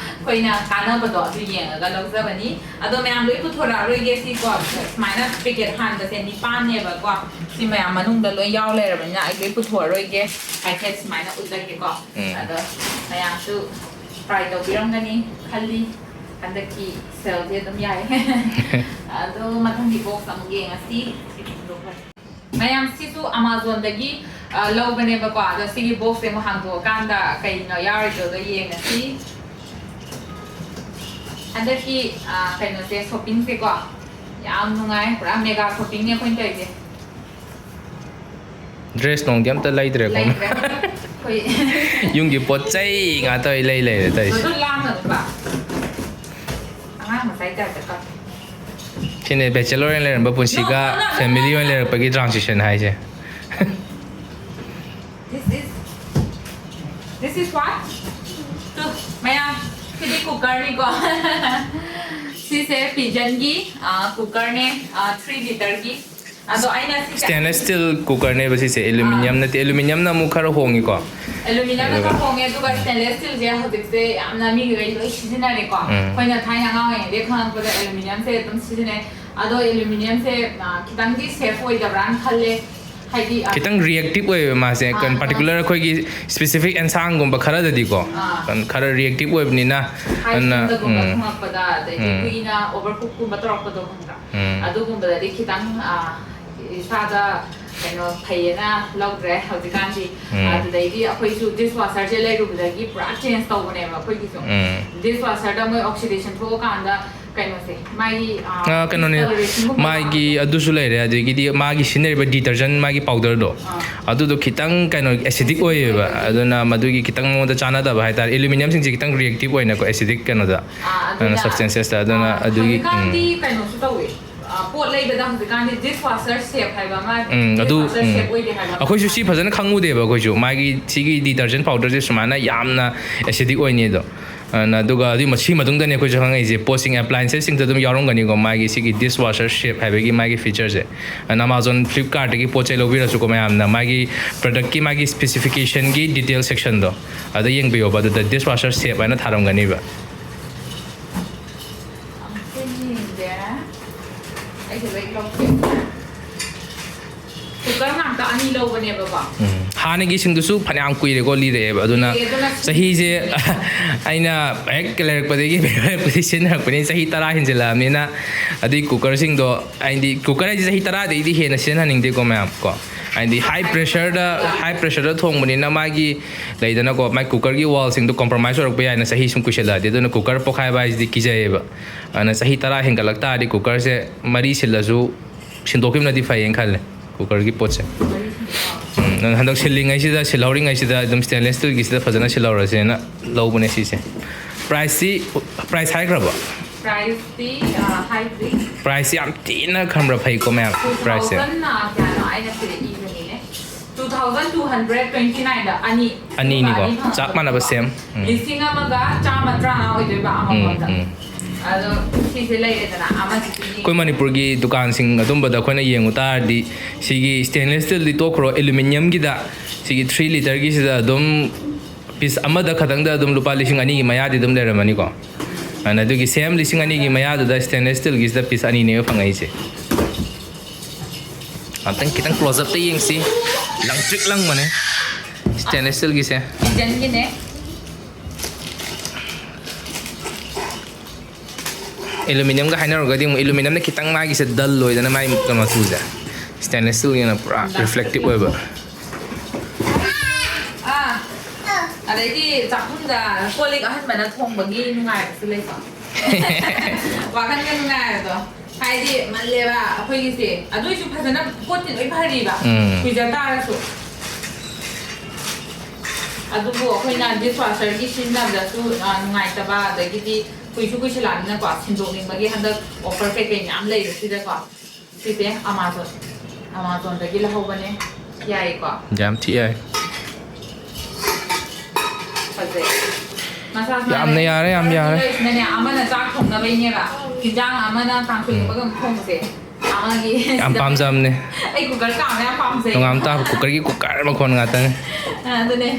ꯑꯩꯈꯣꯏꯅ ꯀꯥꯟꯅꯕꯗꯣ ꯑꯗꯨ ꯌꯦꯡꯉꯒ ꯂꯧꯖꯕꯅꯤ꯫ ꯑꯗꯣ ꯃꯌꯥꯝ ꯂꯣꯏ ꯄꯨꯊꯣꯔꯛꯑꯔꯣꯏꯒꯦ ꯁꯤꯀꯣ, ꯁꯨꯃꯥꯏꯅ packet ꯍꯥꯟꯕꯁꯦ ꯅꯤꯄꯥꯟꯅꯦꯕꯀꯣ꯫ ꯁꯤ ꯃꯌꯥꯝ ꯃꯅꯨꯡꯗ ꯂꯣꯏ ꯌꯥꯎ ꯂꯩꯔꯕꯅꯤꯅ ꯑꯩ ꯂꯣꯏ ꯄꯨꯊꯣꯛꯑꯔꯣꯏꯒꯦ꯫ ꯍꯥꯏꯐꯦꯠ ꯁꯨꯃꯥꯏꯅ ꯎꯠꯂꯒꯦꯀꯣ꯫ ꯎꯝ꯫ ꯑꯗꯣ ꯃꯌꯥꯝꯁꯨ try ꯇꯧꯕꯤꯔꯝꯒꯅꯤ ꯈꯜꯂꯤ꯫ ꯍꯟꯗꯛꯀꯤ saleꯁꯦ ꯑꯗꯨꯝ ꯌꯥꯏ꯫ ꯑꯗꯣ ꯃꯊꯪꯒꯤ box ꯑꯃꯨꯛ ꯌꯦꯡꯉꯁꯤ꯫ ꯃꯌꯥꯝ, ꯁꯤꯁꯨ ꯑꯦꯃꯥꯖꯣꯟꯗꯒꯤ ꯑ, ꯂꯧꯕꯅꯦꯕꯀꯣ꯫ ꯑꯗꯣ ꯁꯤꯒꯤ ꯕꯣꯛꯁꯁꯦ ꯑꯃꯨꯛ ꯍꯥꯡꯗꯣꯛꯑꯀꯥꯟꯗ ꯀꯩꯅꯣ ꯌꯥꯎꯔꯤꯗꯣꯗꯣ ꯌꯦꯡꯉꯁꯤ꯫ ꯍꯟꯗꯛꯀꯤ ꯑ, ꯀꯩꯅꯣꯁꯦ, ꯁꯣꯞꯄꯤꯡꯁꯦꯀꯣ, ꯌꯥꯝ ꯅꯨꯡꯉꯥꯏ꯫ ꯄꯨꯔꯥ ꯃꯦꯒꯥ ꯁꯣꯞꯄꯤꯡꯅꯦ ꯑꯩꯈꯣꯏꯅ ꯇꯧꯔꯤꯁꯦ꯫ ꯗ꯭ꯔꯦꯁ ꯅꯨꯡꯗꯤ ꯑꯝꯇ ꯂꯩꯗ꯭ꯔꯦꯀꯣ꯫ ꯂꯩꯇ꯭ꯔꯦ ꯑꯩꯈꯣꯏ꯫ ꯌꯨꯝꯒꯤ ꯄꯣꯠ ꯆꯩ ꯉꯥꯛꯇ ꯑꯣꯏ ꯂꯩ ꯂꯩꯔꯦ ꯇꯧꯔꯤꯁꯦ꯫ ꯑꯗꯨ ꯂꯥꯡꯒꯅꯨꯕ꯫ ꯑꯉꯥꯡ ꯃꯆꯥꯒꯤ ꯇꯥꯏꯞꯇ ꯀꯞꯄꯦ꯫ ꯁꯤꯅꯦ ꯕꯦꯆꯦꯂꯔ ꯑꯣꯏꯅ ꯂꯩꯔꯝꯕ ꯄꯨꯟꯁꯤꯒ No, no, no, no. Family ꯑꯣꯏꯅ ꯂꯩꯔꯛꯄꯒꯤ ꯇ꯭ꯔꯥꯟꯁꯤꯁꯟ ꯍꯥꯏꯁꯦ꯫ This is, this is what? Two, ꯃꯌꯥꯝ, ꯁꯤꯗꯤ ꯀꯨꯀꯔꯅꯤꯀꯣ꯫ ꯁꯤꯁꯦ ꯄꯤꯖꯟꯒꯤ ꯀꯨꯀꯔꯅꯦ, ꯊ꯭ꯔꯤ ꯂꯤꯇꯔꯒꯤ꯫ ꯑꯗꯣ ꯑꯩꯅ ꯁꯤꯁꯦ ꯁ꯭ꯇꯦꯟꯂꯦꯁ ꯁ꯭ꯇꯤꯜ ꯀꯨꯀꯔꯅꯦꯕ ꯁꯤꯁꯦ, ꯑꯦꯂꯨꯃꯤꯅꯤꯌꯝ ꯅꯠꯇꯦ꯫ ꯑꯦꯂꯨꯃꯤꯅꯤꯌꯝꯅ ꯑꯃꯨꯛ ꯈꯔ ꯍꯣꯡꯉꯤꯀꯣ꯫ ꯑꯦꯂꯨꯃꯤꯅꯤꯌꯝꯅ ꯑꯗꯨꯒ ꯈꯔ ꯍꯣꯡꯉꯦ, ꯑꯗꯨꯒ ꯁ꯭ꯇꯦꯟꯂꯦꯁ ꯁ꯭ꯇꯤꯜꯁꯦ ꯍꯧꯖꯤꯛꯁꯦ ꯌꯥꯝꯅ ꯃꯤꯈꯩ ꯂꯣꯏ ꯁꯤꯖꯤꯟꯅꯔꯦꯀꯣ꯫ ꯎꯝ꯫ ꯑꯩꯈꯣꯏꯅ ꯊꯥꯏꯅ ꯑꯉꯥꯡ ꯑꯣꯏꯔꯤꯉꯩꯗꯒꯤ ꯈꯪꯉꯛꯄꯗ ꯑꯦꯂꯨꯃꯤꯅꯤꯌꯝꯁꯦ ꯑꯗꯨꯝ ꯁꯤꯖꯤꯟꯅꯩ꯫ ꯑꯗꯣ ꯑꯦꯂꯨꯃꯤꯅꯤꯌꯝꯁꯦ ꯑ, ꯈꯤꯇꯪꯗꯤ ꯁꯦꯐ ꯑꯣꯏꯗꯕ꯭ꯔꯥꯅ ꯈꯜꯂꯦ꯫ ꯍꯥꯏꯗꯤ ꯑ, ꯈꯤꯇꯪ ꯔꯤꯌꯦꯛꯇꯤꯞ ꯑꯣꯏꯌꯦꯕ ꯃꯥꯁꯦ꯫ ꯑꯥ, ꯄꯥꯔꯇꯤꯀꯨꯂꯔ ꯑꯩꯈꯣꯏꯒꯤ ꯁ꯭ꯄꯦꯁꯤꯐꯤꯛ ꯑꯦꯟꯁꯥꯡꯒꯨꯝꯕ ꯈꯔꯗꯗꯤꯀꯣ, ꯑꯥ꯫ ꯈꯔ ꯔꯤꯌꯦꯛꯇꯤꯞ ꯑꯣꯏꯕꯅꯤꯅ꯫ ꯍꯥꯏ ꯑꯗꯨꯅ, ꯁꯤꯡꯗꯒꯨꯝꯕ ꯎꯝ꯫ ꯊꯣꯡꯉꯛꯄꯗ, ꯑꯗꯩꯗꯤ ꯎꯝ꯫ ꯀꯨꯏꯅ ꯑꯣꯚꯔ ꯀꯨꯛꯀꯨꯝꯕ ꯇꯧꯔꯛꯄꯗꯣ ꯈꯪꯕ꯭ꯔꯥ? ꯎꯝ꯫ ꯑꯗꯨꯒꯨꯝꯕꯗꯗꯤ ꯈꯤꯇꯪ ꯑ, ꯏꯁꯥꯗ ꯀꯩꯅꯣ ꯐꯩꯌꯦꯅ ꯂꯧꯗ꯭ꯔꯦ ꯍꯧꯖꯤꯛꯀꯥꯟꯗꯤ꯫ ꯎꯝ꯫ ꯑꯗꯨꯗꯩꯗꯤ ꯑꯩꯈꯣꯏꯁꯨ ꯗꯤꯁ ꯋꯥꯁꯔꯁꯦ ꯂꯩꯔꯨꯕꯗꯒꯤ ꯄꯨꯔꯥ ꯆꯦꯟꯖ ꯇꯧꯕꯅꯦꯕ ꯑꯩꯈꯣꯏꯒꯤꯁꯨ꯫ ꯎꯝ꯫ ꯗꯤꯁ ꯋꯥꯁꯔꯗ ꯃꯣꯏ ꯑꯣꯛꯁꯤꯗꯦꯁꯟ ꯊꯣꯛꯑꯀꯥꯟꯗ ꯀꯩꯅꯣꯁꯦ, ꯃꯥꯒꯤ ꯑ, ꯑꯥ, ꯀꯩꯅꯣꯅꯦ, discolorationꯒꯨꯝꯕ ꯃꯥꯒꯤ ꯂꯥꯛꯄꯗꯣ꯫ ꯑꯗꯨꯁꯨ ꯂꯩꯔꯦ, ꯑꯗꯒꯤꯗꯤ ꯃꯥꯒꯤ ꯁꯤꯖꯤꯟꯅꯔꯤꯕ ꯗꯤꯇꯔꯖꯦꯟ, ꯃꯥꯒꯤ ꯄꯥꯎꯗꯔꯗꯣ, ꯑꯥ꯫ ꯑꯗꯨꯗꯣ ꯈꯤꯇꯪ ꯀꯩꯅꯣ ꯑꯦꯁꯤꯗꯤꯛ ꯑꯣꯏꯌꯦꯕ꯫ ꯑꯗꯨꯅ ꯃꯗꯨꯒꯤ ꯈꯤꯇꯪ ꯃꯉꯣꯟꯗ ꯆꯥꯟꯅꯗꯕ ꯍꯥꯏꯇꯥꯔꯦ꯫ ꯑꯦꯂꯨꯃꯤꯅꯤꯌꯝꯁꯤꯡꯁꯦ ꯈꯤꯇꯪ ꯔꯤꯌꯦꯛꯇꯤꯞ ꯑꯣꯏꯅꯀꯣ, ꯑꯦꯁꯤꯗꯤꯛ ꯀꯩꯅꯣꯗ, ꯑꯥ, ꯑꯗꯨꯅ, substances ꯇ꯫ ꯑꯗꯨꯅ ꯑꯥ, ꯑꯗꯨꯒꯤ, ꯍꯧꯖꯤꯛꯀꯥꯟꯗꯤ ꯎꯝ꯫ ꯀꯩꯅꯣꯁꯨ ꯇꯧꯋꯦ꯫ ꯑ, ꯄꯣꯠ ꯂꯩꯕꯗ ꯍꯧꯖꯤꯛꯀꯥꯟꯗꯤ ꯗꯤꯁ ꯋꯥꯁꯔ ꯁꯦꯞ ꯍꯥꯏꯕ ꯑꯃ, ꯎꯝ, ꯗꯤꯁ ꯑꯗꯨ, ꯋꯥꯁꯔ ꯎꯝ꯫ ꯁꯦꯞ ꯑꯣꯏꯗꯦ ꯍꯥꯏꯕ꯫ ꯑꯩꯈꯣꯏꯁꯨ ꯁꯤ ꯐꯖꯅ ꯈꯪꯉꯨꯗꯦꯕ꯫ ꯑꯩꯈꯣꯏꯁꯨ ꯃꯥꯒꯤ ꯁꯤꯒꯤ ꯗꯤꯇꯔꯖꯦꯟ ꯄꯥꯎꯗꯔꯁꯦ ꯁꯨꯃꯥꯏꯅ ꯌꯥꯝꯅ ꯑꯦꯁꯤꯗꯤꯛ ꯑꯣꯏꯅꯤꯗꯣ꯫ ꯑꯗꯨꯅ, ꯑꯗꯨꯒ ꯑꯗꯨꯒꯤ ꯃꯁꯤ ꯃꯇꯨꯡꯗꯅꯦ ꯑꯩꯈꯣꯏꯁꯨ ꯈꯪꯉꯛꯏꯁꯦ, ꯄꯣꯠꯁꯤꯡ, ꯑꯦꯄ꯭ꯂꯥꯏꯟꯁꯦꯁꯁꯤꯡꯗ ꯑꯗꯨꯝ ꯌꯥꯎꯔꯝꯒꯅꯤꯀꯣ, ꯃꯥꯒꯤ ꯁꯤꯒꯤ ꯗꯤꯁ ꯋꯥꯁꯔ ꯁꯦꯞ ꯍꯥꯏꯕꯒꯤ ꯃꯥꯒꯤ ꯐꯤꯆꯔꯁꯦ꯫ ꯑꯗꯨꯅ ꯑꯦꯃꯥꯖꯣꯟ, ꯐ꯭ꯂꯤꯞꯀꯥꯔꯠꯇꯒꯤ ꯄꯣꯠ ꯆꯩ ꯂꯧꯕꯤꯔꯁꯨꯀꯣ, ꯃꯌꯥꯝꯅ ꯃꯥꯒꯤ ꯄ꯭ꯔꯗꯛꯀꯤ ꯃꯥꯒꯤ ꯁ꯭ꯄꯦꯁꯤꯐꯤꯀꯦꯁꯟꯒꯤ ꯗꯤꯇꯦꯜ ꯁꯦꯛꯁꯟꯗꯣ ꯑꯗ ꯌꯦꯡꯕꯤꯌꯣꯕ, ꯑꯗꯨꯗ ꯗꯤꯁ ꯋꯥꯁꯔ ꯁꯦꯞ ꯍꯥꯏꯅ ꯊꯥꯔꯝꯒꯅꯤꯕ꯫ ꯑꯝꯇ ꯌꯦꯡꯒꯦ꯫ ꯑꯩꯁꯦ ꯂꯣꯏ ꯂꯧꯊꯣꯛꯀꯦ꯫ ꯀꯨꯀꯔ ꯉꯥꯛꯇ ꯑꯅꯤ ꯂꯧꯕꯅꯦꯕꯀꯣ꯫ ꯎꯝ꯫ ꯍꯥꯟꯅꯒꯤ ꯁꯤꯡꯗꯨꯁꯨ ꯐꯅꯌꯥꯝ ꯀꯨꯏꯔꯦꯀꯣ, ꯂꯤꯔꯛꯑꯦꯕ꯫ ꯑꯗꯨꯅ ꯆꯍꯤꯁꯦ ꯑꯩꯅ ꯍꯦꯛ ꯂꯩꯔꯛꯄꯗꯒꯤ ꯂꯩꯔꯛꯄꯗꯒꯤ ꯁꯤꯖꯤꯟꯅꯔꯛꯄꯅꯤ꯫ ꯆꯍꯤ ꯇꯔꯥ ꯍꯦꯟꯖꯜꯂꯛꯑꯕꯅꯤꯅ ꯑꯗꯨꯏ ꯀꯨꯀꯔꯁꯤꯡꯗꯣ, ꯍꯥꯏꯗꯤ ꯀꯨꯀꯔ ꯍꯥꯏꯁꯦ ꯆꯍꯤ ꯇꯔꯥꯗꯩꯗꯤ ꯍꯦꯟꯅ ꯁꯤꯖꯤꯟꯅꯍꯟꯅꯤꯡꯗꯦꯀꯣ ꯃꯌꯥꯝ ꯀꯣ꯫ ꯍꯥꯏꯗꯤ ꯍꯥꯏ ꯄ꯭ꯔꯦꯁꯔꯗ, ꯍꯥꯏ ꯄ꯭ꯔꯦꯁꯔꯗ ꯊꯣꯡꯕꯅꯤꯅ ꯃꯥꯒꯤ ꯂꯩꯗꯅꯀꯣ, ꯃꯥꯏ ꯀꯨꯀꯔꯒꯤ ꯋꯥꯜꯁꯤꯡꯗꯣ ꯀꯣꯝꯄ꯭ꯔꯣꯃꯥꯏꯁ ꯑꯣꯏꯔꯛꯄ ꯌꯥꯏꯅ, ꯆꯍꯤ ꯁꯨꯝ ꯀꯨꯏꯁꯜꯂꯛꯑꯗꯤ꯫ ꯑꯗꯨꯅ ꯀꯨꯀꯔ ꯄꯣꯛꯈꯥꯏꯕ ꯍꯥꯏꯁꯤꯗꯤ ꯀꯤꯖꯩꯌꯦꯕ꯫ ꯑꯗꯨꯅ ꯆꯍꯤ ꯇꯔꯥ ꯍꯦꯟꯒꯠꯂꯛ ꯇꯥꯔꯗꯤ ꯀꯨꯀꯔꯁꯦ ꯃꯔꯤ ꯁꯤꯜꯂꯁꯨ ꯁꯤꯟꯗꯣꯛꯈꯤꯕꯅꯗꯤ ꯐꯩꯌꯦꯅ ꯈꯜꯂꯦ, ꯀꯨꯀꯔꯒꯤ ꯄꯣꯠꯁꯦ꯫ ꯎꯝ, ꯑꯗꯨꯅ ꯍꯟꯗꯛ ꯁꯤꯜꯂꯤꯉꯩꯁꯤꯗ, ꯁꯤꯜꯍꯧꯔꯤꯉꯩꯁꯤꯗ ꯑꯗꯨꯝ stainless steelꯒꯤꯁꯤꯗ ꯐꯖꯅ ꯁꯤꯜꯍꯧꯔꯁꯦꯅ ꯂꯧꯕꯅꯦ ꯁꯤꯁꯦ꯫ ꯄ꯭ꯔꯥꯏꯁꯇꯤ, ꯄ꯭ꯔꯥꯏꯁ ꯍꯥꯏꯈ꯭ꯔꯕꯣ? ꯄ꯭ꯔꯥꯏꯁꯇꯤ ꯍꯥꯏꯗ꯭ꯔꯤ꯫ ꯄ꯭ꯔꯥꯏꯁꯁꯦ ꯌꯥꯝ ꯊꯤꯅ ꯈꯝꯕ꯭ꯔꯥ ꯐꯩꯀꯣ ꯃꯌꯥꯝ, ꯄ꯭ꯔꯥꯏꯁꯁꯦ꯫ ꯇꯨ ꯊꯥꯎꯖꯟ ꯀꯌꯥꯅꯣ ꯑꯩꯅ ꯁꯤꯗ ꯏꯕꯅꯤꯅꯦ꯫ Two thousand two hundred twenty nineꯗ ꯑꯅꯤ꯫ ꯑꯅꯤꯅꯤꯀꯣ, ꯑꯅꯤ ꯐꯪꯉꯛꯄ꯫ ꯆꯞ ꯃꯥꯟꯅꯕ, same꯫ ꯎꯝ꯫ ꯂꯤꯁꯤꯡ ꯑꯃꯒ ꯆꯥꯝꯃ ꯇꯔꯥꯃꯉꯥ ꯑꯣꯏꯗꯣꯏꯕ ꯑꯃꯃꯝꯗ꯫ ꯎꯝ, ꯎꯝ꯫ ꯑꯗꯣ ꯁꯤꯁꯦ ꯂꯩꯔꯦꯗꯅ, ꯑꯃꯁꯤꯗꯤ ꯑꯩꯈꯣꯏ ꯃꯅꯤꯄꯨꯔꯒꯤ ꯗꯨꯀꯥꯟꯁꯤꯡ ꯑꯗꯨꯝꯕꯗ ꯑꯩꯈꯣꯏꯅ ꯌꯦꯡꯉꯨ ꯇꯥꯔꯗꯤ, ꯁꯤꯒꯤ stainless steelꯗꯤ ꯇꯣꯛꯈ꯭ꯔꯣ, aluminiumꯒꯤꯗ ꯁꯤꯒꯤ three literꯒꯤꯁꯤꯗ ꯑꯗꯨꯝ piece ꯑꯃꯗ ꯈꯛꯇꯪꯗ ꯑꯗꯨꯝ ꯂꯨꯄꯥ ꯂꯤꯁꯤꯡ ꯑꯅꯤꯒꯤ ꯃꯌꯥꯗꯤ ꯑꯗꯨꯝ ꯂꯩꯔꯝꯃꯅꯤꯀꯣ꯫ ꯑꯗꯨꯅ ꯑꯗꯨꯒꯤ same ꯂꯤꯁꯤꯡ ꯑꯅꯤꯒꯤ ꯃꯌꯥꯗꯨꯗ stainless steelꯒꯤꯁꯤꯗ piece ꯑꯅꯤꯅꯦꯕ ꯐꯪꯉꯛꯏꯁꯦ꯫ ꯑꯝꯇꯪ ꯈꯤꯇꯪ close upꯇ ꯌꯦꯡꯁꯤ꯫ ꯂꯪꯇ꯭ꯔꯤꯛ ꯂꯪꯕꯅꯦ stainless steelꯒꯤꯁꯦ꯫ Seasonꯒꯤꯅꯦ꯫ Aluminiumꯒ ꯍꯥꯏꯅꯔꯨꯔꯒꯗꯤ ꯑꯃꯨꯛ aluminiumꯅ ꯈꯤꯇꯪ ꯃꯥꯒꯤꯁꯦ dull ꯑꯣꯏꯗꯅ, ꯃꯥꯒꯤ ꯀꯩꯅꯣ ꯃꯆꯨꯁꯦ꯫ Stainless steelꯒꯤꯅ ꯄꯨꯔꯥ reflective ꯑꯣꯏꯕ꯫ ꯑꯥ, ꯑꯗꯩꯗꯤ ꯆꯥꯛꯈꯨꯝꯗ ꯀꯣꯜ ꯂꯤꯛ ꯑꯍꯟꯕꯅ ꯊꯣꯡꯕꯒꯤ ꯅꯨꯡꯉꯥꯏꯕꯁꯨ ꯂꯩꯀꯣ꯫ ꯋꯥꯈꯜꯒ ꯅꯨꯡꯉꯥꯏꯕꯗꯣ꯫ ꯍꯥꯏꯗꯤ ꯃꯜꯂꯦꯕ ꯑꯩꯈꯣꯏꯒꯤꯁꯦ꯫ ꯑꯗꯨꯏꯁꯨ ꯐꯖꯅ ꯄꯣꯠꯇꯤ ꯂꯣꯏ ꯐꯔꯤꯕ꯫ ꯎꯝ꯫ ꯀꯨꯏꯖ ꯇꯥꯔꯁꯨ꯫ ꯑꯗꯨꯕꯨ ꯑꯩꯈꯣꯏꯅ dishwasherꯒꯤ ꯁꯤꯖꯤꯟꯅꯕꯗꯁꯨ, ꯑ, ꯅꯨꯡꯉꯥꯏꯇꯕ, ꯑꯗꯒꯤꯗꯤ ꯀꯨꯏꯁꯨ ꯀꯨꯏꯁꯜꯂꯛꯑꯕꯅꯤꯅꯀꯣ, ꯁꯤꯟꯗꯣꯛꯅꯤꯡꯕꯒꯤ ꯍꯟꯗꯛ offer ꯀꯩꯀꯩ ꯃꯌꯥꯝ ꯂꯩꯕꯁꯤꯗꯀꯣ꯫ ꯁꯤꯁꯦ Amazon, Amazonꯗꯒꯤ ꯂꯧꯍꯧꯕꯅꯦ꯫ ꯌꯥꯏꯀꯣ? ꯌꯥꯝ ꯊꯤ ꯌꯥꯏ꯫ ꯐꯖꯩ꯫ ꯃꯁꯥ ꯃꯁꯥ ꯌꯥꯝꯅ ꯌꯥꯔꯦ, ꯌꯥꯝ ꯌꯥꯔꯦ꯫ ꯂꯩꯁꯤꯅꯅꯦ, ꯑꯃꯅ ꯆꯥꯛ ꯊꯣꯡꯅꯕꯩꯅꯦꯕ, ꯍꯤꯟꯖꯥꯡ ꯑꯃꯅ ꯀꯥꯡꯁꯣꯏꯒꯨꯝꯕ ꯑꯗꯨꯝ ꯊꯣꯡꯕꯁꯦ꯫ ꯑꯃꯒꯤ ꯌꯥꯝ ꯄꯥꯝꯖꯕꯅꯦ꯫ ꯑꯩ cooker ꯀꯥꯝꯕ ꯌꯥꯝ ꯄꯥꯝꯖꯩ꯫ ꯅꯣꯡꯉꯥꯟꯕ ꯇꯥꯕ cookerꯒꯤ cooker ꯃꯈꯣꯟ ꯉꯥꯛꯇꯅꯦ꯫ ꯑꯗꯨꯅꯦ꯫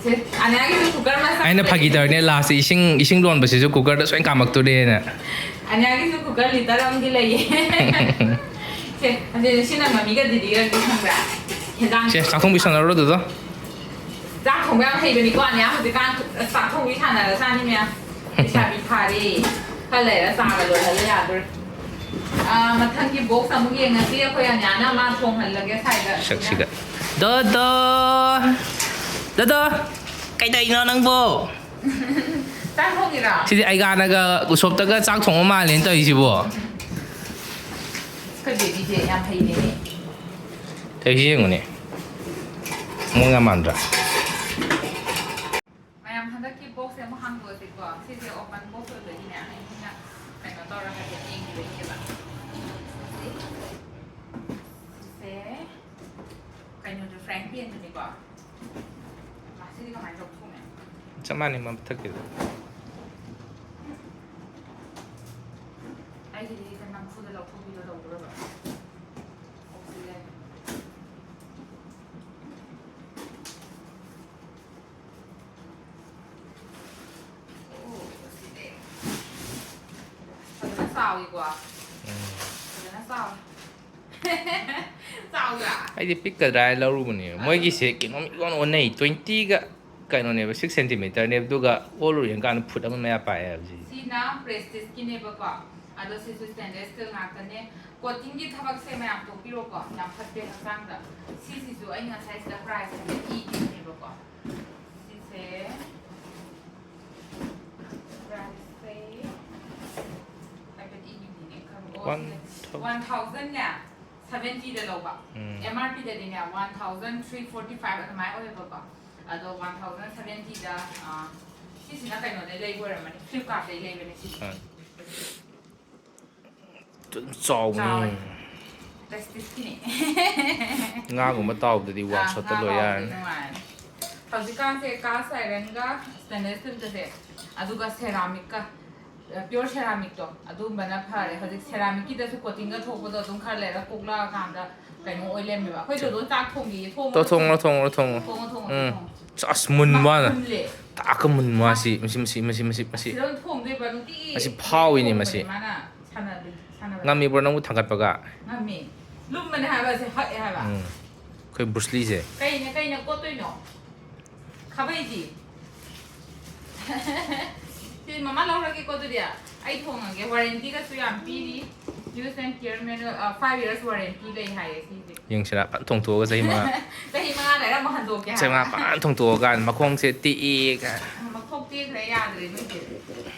ꯁꯦ, ꯑꯅꯤꯌꯥꯒꯤꯁꯨ cooker ꯃꯆꯥ ꯑꯩꯅ ꯐꯥꯒꯤ ꯇꯧꯔꯤꯅꯦ, lastꯇ ꯏꯁꯤꯡ, ꯏꯁꯤꯡ ꯂꯣꯟꯕꯁꯤꯁꯨ cookerꯗ ꯁꯣꯏꯅ ꯀꯥꯝꯃꯛꯇꯣꯔꯦꯅ꯫ ꯑꯅꯤꯌꯥꯒꯤꯁꯨ cooker liter ꯑꯃꯗꯤ ꯂꯩꯌꯦ꯫ ꯁꯦ, ꯑꯗꯨꯗꯤ ꯁꯤ ꯅꯪ ꯃꯃꯤꯒ ꯗꯤꯗꯤꯒꯗꯤ ꯈꯪꯕ꯭ꯔꯥ? ꯍꯦꯟꯖꯥꯡ ꯁꯦ, ꯆꯥꯛ ꯊꯣꯡꯕꯤ ꯁꯥꯟꯅꯔꯣ ꯑꯗꯨꯗꯣ꯫ ꯆꯥꯛ ꯊꯣꯡꯕ ꯌꯥꯝ ꯍꯩꯕꯅꯤꯀꯣ, ꯑꯅꯤꯌꯥ ꯍꯧꯖꯤꯛꯀꯥꯟ꯫ ꯑꯁ, ꯆꯥꯛ ꯊꯣꯡꯕꯤ ꯁꯥꯟꯅꯔꯖꯥꯠꯅꯤ ꯃꯌꯥꯝ꯫ ꯂꯩꯁꯥꯕꯤ ꯐꯥꯔꯦ꯫ ꯈꯔ ꯂꯩꯔ ꯆꯥꯒ ꯂꯣꯜꯍꯜꯂ ꯌꯥꯗꯣꯔꯦ꯫ ꯑꯥ, ꯃꯊꯪꯒꯤ ꯕꯣꯛꯁ ꯑꯃꯨꯛ ꯌꯦꯡꯉꯁꯤ꯫ ꯑꯩꯈꯣꯏ ꯑꯅꯤꯌꯥꯅ ꯃꯥ ꯊꯣꯡꯍꯜꯂꯒꯦ ꯁ꯭ꯋꯥꯏꯗ꯫ ꯁꯛꯁꯤꯒ꯫ ꯗꯣꯗꯣ! ꯗꯣꯗꯣ! ꯀꯩꯗꯧꯔꯤꯅꯣ ꯅꯪꯕꯣ? ꯆꯥꯛ ꯊꯣꯡꯉꯤꯔꯣ? ꯁꯤꯗꯤ ꯑꯩꯒꯥꯅꯒ ꯎꯁꯣꯞꯇꯒ ꯆꯥꯛ ꯊꯣꯡꯕ ꯃꯥꯜꯂꯦꯅ ꯇꯧꯔꯤꯁꯤꯕꯣ꯫ ꯑꯩꯈꯣꯏ ꯕꯦꯕꯤꯁꯦ ꯌꯥꯝ ꯍꯩꯅꯦ꯫ ꯇꯧꯔꯤꯁꯤ ꯌꯦꯡꯉꯨꯅꯦ꯫ ꯃꯑꯣꯡ ꯌꯥꯝ ꯃꯥꯟꯗ꯭ꯔꯥ? ꯃꯌꯥꯝ ꯍꯟꯗꯛꯀꯤ ꯕꯣꯛꯁꯁꯦ ꯑꯃꯨꯛ ꯍꯥꯡꯗꯣꯛꯑꯁꯤꯀꯣ꯫ ꯁꯤꯁꯦ ꯑꯣꯄꯟ ꯕꯣꯛꯁ ꯑꯣꯏꯕꯒꯤꯅꯦ, ꯑꯩꯅ ꯀꯩꯅꯣ ꯇꯧꯔ ꯍꯥꯏꯐꯦꯠ ꯌꯦꯡꯈꯤꯕꯒꯤꯅꯦꯕ꯫ ꯁꯤꯁꯦ ꯀꯩꯅꯣꯗꯣ, ꯐ꯭ꯔꯥꯏꯡ ꯄꯦꯟꯗꯨꯅꯤꯀꯣ꯫ ꯃꯥ ꯁꯤꯗꯤ ꯀꯃꯥꯏꯅ ꯂꯧꯊꯣꯛꯅꯤ? ꯆꯞ ꯃꯥꯟꯅꯩ ꯃꯊꯛꯀꯤꯗꯣ꯫ ꯑꯩꯒꯤꯗꯤ ꯅꯝꯐꯨꯗ ꯂꯧꯊꯣꯛꯄꯤꯗꯣ ꯇꯧꯗꯣꯔꯕ꯫ ꯑꯣ, ꯁꯤꯗꯤ ꯐꯖꯅ ꯆꯥꯎꯏꯀꯣ꯫ ꯎꯝ꯫ ꯐꯖꯅ ꯆꯥꯎꯏ꯫ ꯆꯥꯎꯗ꯭ꯔꯥ? ꯑꯩꯗꯤ ꯄꯤꯛꯀꯗ꯭ꯔꯥ ꯍꯥꯏ ꯂꯧꯔꯨꯕꯅꯦ꯫ ꯃꯣꯏꯒꯤꯁꯦ ꯀꯩꯅꯣꯝ ꯏꯑꯣꯟ ꯑꯣꯟꯅꯩ꯫ ꯇ꯭ꯋꯦꯟꯇꯤꯒ ꯀꯩꯅꯣꯅꯦꯕ, ꯁꯤꯛꯁ ꯁꯦꯟꯇꯤꯃꯤꯇꯔꯅꯦꯕ, ꯑꯗꯨꯒ ꯑꯣꯜꯂꯨꯔ ꯌꯦꯡꯀꯥꯟꯗ ꯐꯨꯠ ꯑꯃ ꯃꯌꯥ ꯄꯥꯛꯑꯦ ꯍꯥꯏꯕꯁꯤꯗꯤ꯫ ꯁꯤꯅ ꯄ꯭ꯔꯦꯁꯇꯤꯖꯀꯤꯅꯦꯕꯀꯣ, ꯑꯗꯣ ꯁꯤꯁꯨ ꯁ꯭ꯇꯦꯟꯂꯦꯁ ꯁ꯭ꯇꯤꯜ ꯉꯥꯛꯇꯅꯦ꯫ ꯀꯣꯇꯤꯡꯒꯤ ꯊꯕꯛꯁꯦ ꯃꯌꯥꯝ ꯇꯣꯛꯄꯤꯔꯣꯀꯣ, ꯌꯥꯝ ꯐꯠꯇꯦ ꯍꯛꯆꯥꯡꯗ꯫ ꯁꯤꯁꯤꯁꯨ ꯑꯩꯅ ꯉꯁꯥꯏ ꯁꯤꯗ ꯄ꯭ꯔꯥꯏꯁ ꯍꯥꯏꯐꯦꯠ ꯏꯈꯤꯕꯅꯦꯕꯀꯣ꯫ ꯁꯤꯁꯦ ꯄ꯭ꯔꯥꯏꯁꯁꯦ ꯍꯥꯏꯐꯦꯠ ꯏꯈꯤꯕꯅꯤꯅꯦ, ꯈꯪꯕ꯭ꯔꯣ? One thousand. ꯋꯥꯟ ꯊꯥꯎꯖꯟꯅꯦ, ꯁꯚꯦꯟꯇꯤꯗ ꯂꯧꯕ꯫ ꯎꯝ꯫ ꯑꯦꯝ ꯑꯥꯔ ꯄꯤꯗꯗꯤꯅꯦ, one thousand three forty five ꯑꯗꯨꯃꯥꯏꯅ ꯑꯣꯏꯌꯦꯕꯀꯣ꯫ ꯑꯗꯣ ꯋꯥꯟ ꯊꯥꯎꯖꯟ ꯁꯚꯦꯟꯇꯤꯗ, ꯑ, ꯁꯤꯁꯤꯅ ꯀꯩꯅꯣꯗꯩ ꯂꯩꯕ ꯑꯣꯏꯔꯝꯃꯅꯤ, ꯐ꯭ꯂꯤꯞꯀꯥꯔꯠꯇꯩ ꯂꯩꯕꯅꯦ ꯁꯤꯁꯦ꯫ ꯑ꯫ ꯑꯗꯨꯝ ꯆꯥꯎꯕꯅꯤ꯫ ꯆꯥꯎꯋꯦ꯫ ꯄ꯭ꯔꯦꯁꯇꯤꯖꯀꯤꯅꯦ꯫ ꯉꯥꯒꯨꯝꯕ ꯇꯥꯎꯕꯗꯗꯤ ꯑꯥ, ꯋꯥꯛꯁꯣꯞꯇ ꯉꯥ ꯂꯣꯏ ꯇꯥꯎꯕꯗꯤ ꯌꯥꯔꯅꯤ꯫ ꯅꯨꯡꯉꯥꯏꯔꯅꯤ꯫ ꯍꯧꯖꯤꯛꯀꯥꯟꯁꯦ ꯀꯥꯁ ꯑꯥꯏꯔꯟꯒ ꯁ꯭ꯇꯦꯟꯂꯦꯁ ꯁ꯭ꯇꯤꯜꯒꯁꯦ, ꯑꯗꯨꯒ ꯁꯦꯔꯥꯃꯤꯛꯀ, ꯑ, ꯄꯤꯌꯣꯔ ꯁꯦꯔꯥꯃꯤꯛꯇꯣ, ꯑꯗꯨꯝꯕꯅ ꯐꯔꯦ꯫ ꯍꯧꯖꯤꯛ ꯁꯦꯔꯥꯃꯤꯛꯀꯤꯗꯁꯨ ꯀꯣꯇꯤꯡꯒ ꯊꯣꯛꯄꯗꯣ ꯑꯗꯨꯝ ꯈꯔ ꯂꯩꯔꯒ ꯀꯣꯛꯂꯛꯑꯀꯥꯟꯗ ꯀꯩꯅꯣ ꯑꯣꯏ ꯂꯩꯔꯝꯃꯦꯕ꯫ ꯑꯩꯈꯣꯏ ꯇꯣꯗꯣ ꯆꯥꯛ ꯊꯣꯡꯉꯤꯌꯦ, ꯊꯣꯡꯉꯣ, ꯇꯣ ꯊꯣꯡꯉꯣ, ꯊꯣꯡꯉꯣ, ꯊꯣꯡꯉꯣ꯫ ꯊꯣꯡꯉꯣ, ꯊꯣꯡꯉꯣ, ꯃꯥ ꯊꯣꯡꯉꯣ꯫ ꯆꯥꯁ ꯃꯨꯟ ꯃꯥ ꯃꯥꯅ꯫ ꯃꯨꯜꯂꯦ꯫ ꯇꯥꯛꯀ ꯃꯨꯟ ꯃꯥꯁꯤ꯫ ꯃꯁꯤ, ꯃꯁꯤ, ꯃꯁꯤ, ꯃꯁꯤ, ꯃꯁꯤ꯫ ꯑꯁꯤꯗ ꯑꯗꯨꯝ ꯊꯣꯡꯗꯣꯏꯕ, ꯅꯨꯡꯇꯤꯒꯤ ꯃꯁꯤ ꯐꯥꯎꯏꯅꯦ ꯊꯣꯡꯕꯅꯦ ꯃꯁꯤ꯫ ꯃꯥꯅ ꯁꯥꯟꯅꯗꯣꯏꯁꯦ꯫ ꯉꯝꯃꯤꯕ꯭ꯔꯣ ꯅꯪꯕꯨ ꯊꯥꯡꯒꯠꯄꯒ? ꯉꯝꯃꯤ꯫ ꯂꯨꯝꯕꯅꯦ ꯍꯥꯏꯕ, ꯑꯁꯤ ꯍꯛꯑꯦ ꯍꯥꯏꯕ꯫ ꯎꯝ꯫ ꯑꯩꯈꯣꯏ ꯕ꯭ꯔꯨꯁꯂꯤꯁꯦ꯫ ꯀꯩꯅ, ꯀꯩꯅ ꯀꯣꯠꯇꯣꯏꯅꯣ? ꯈꯥꯕꯩꯗꯤ? ꯁꯤ ꯃꯃꯥ ꯂꯧꯔꯒꯦꯀꯣ ꯑꯗꯨꯗꯤ꯫ ꯑꯩ ꯊꯣꯡꯉꯒꯦ꯫ ꯋꯥꯔꯦꯟꯇꯤꯒꯁꯨ ꯌꯥꯝ ꯄꯤꯔꯤ꯫ Use and care manual, ꯑ, five years warranty ꯂꯩ ꯍꯥꯏꯌꯦ ꯁꯤꯁꯦ꯫ ꯌꯦꯡꯁꯤꯔꯥ? ꯐꯖꯅ ꯊꯣꯡꯇꯣꯛꯑꯒ ꯆꯍꯤ ꯃꯉꯥ꯫ ꯆꯍꯤ ꯃꯉꯥ ꯂꯩꯔ ꯑꯃꯨꯛ ꯍꯟꯗꯣꯛꯀꯦ ꯍꯥꯏꯕ꯫ ꯆꯍꯤ ꯃꯉꯥ ꯐꯖꯅ ꯊꯣꯡꯇꯣꯛꯑꯀꯥꯟꯗ ꯃꯈꯣꯡꯁꯦ ꯇꯦꯛꯑꯦ ꯀꯥꯏꯅ꯫ ꯃꯈꯣꯡ ꯇꯦꯛꯈ꯭ꯔꯦ, ꯌꯥꯗ꯭ꯔꯦ ꯅꯣꯏꯁꯦ꯫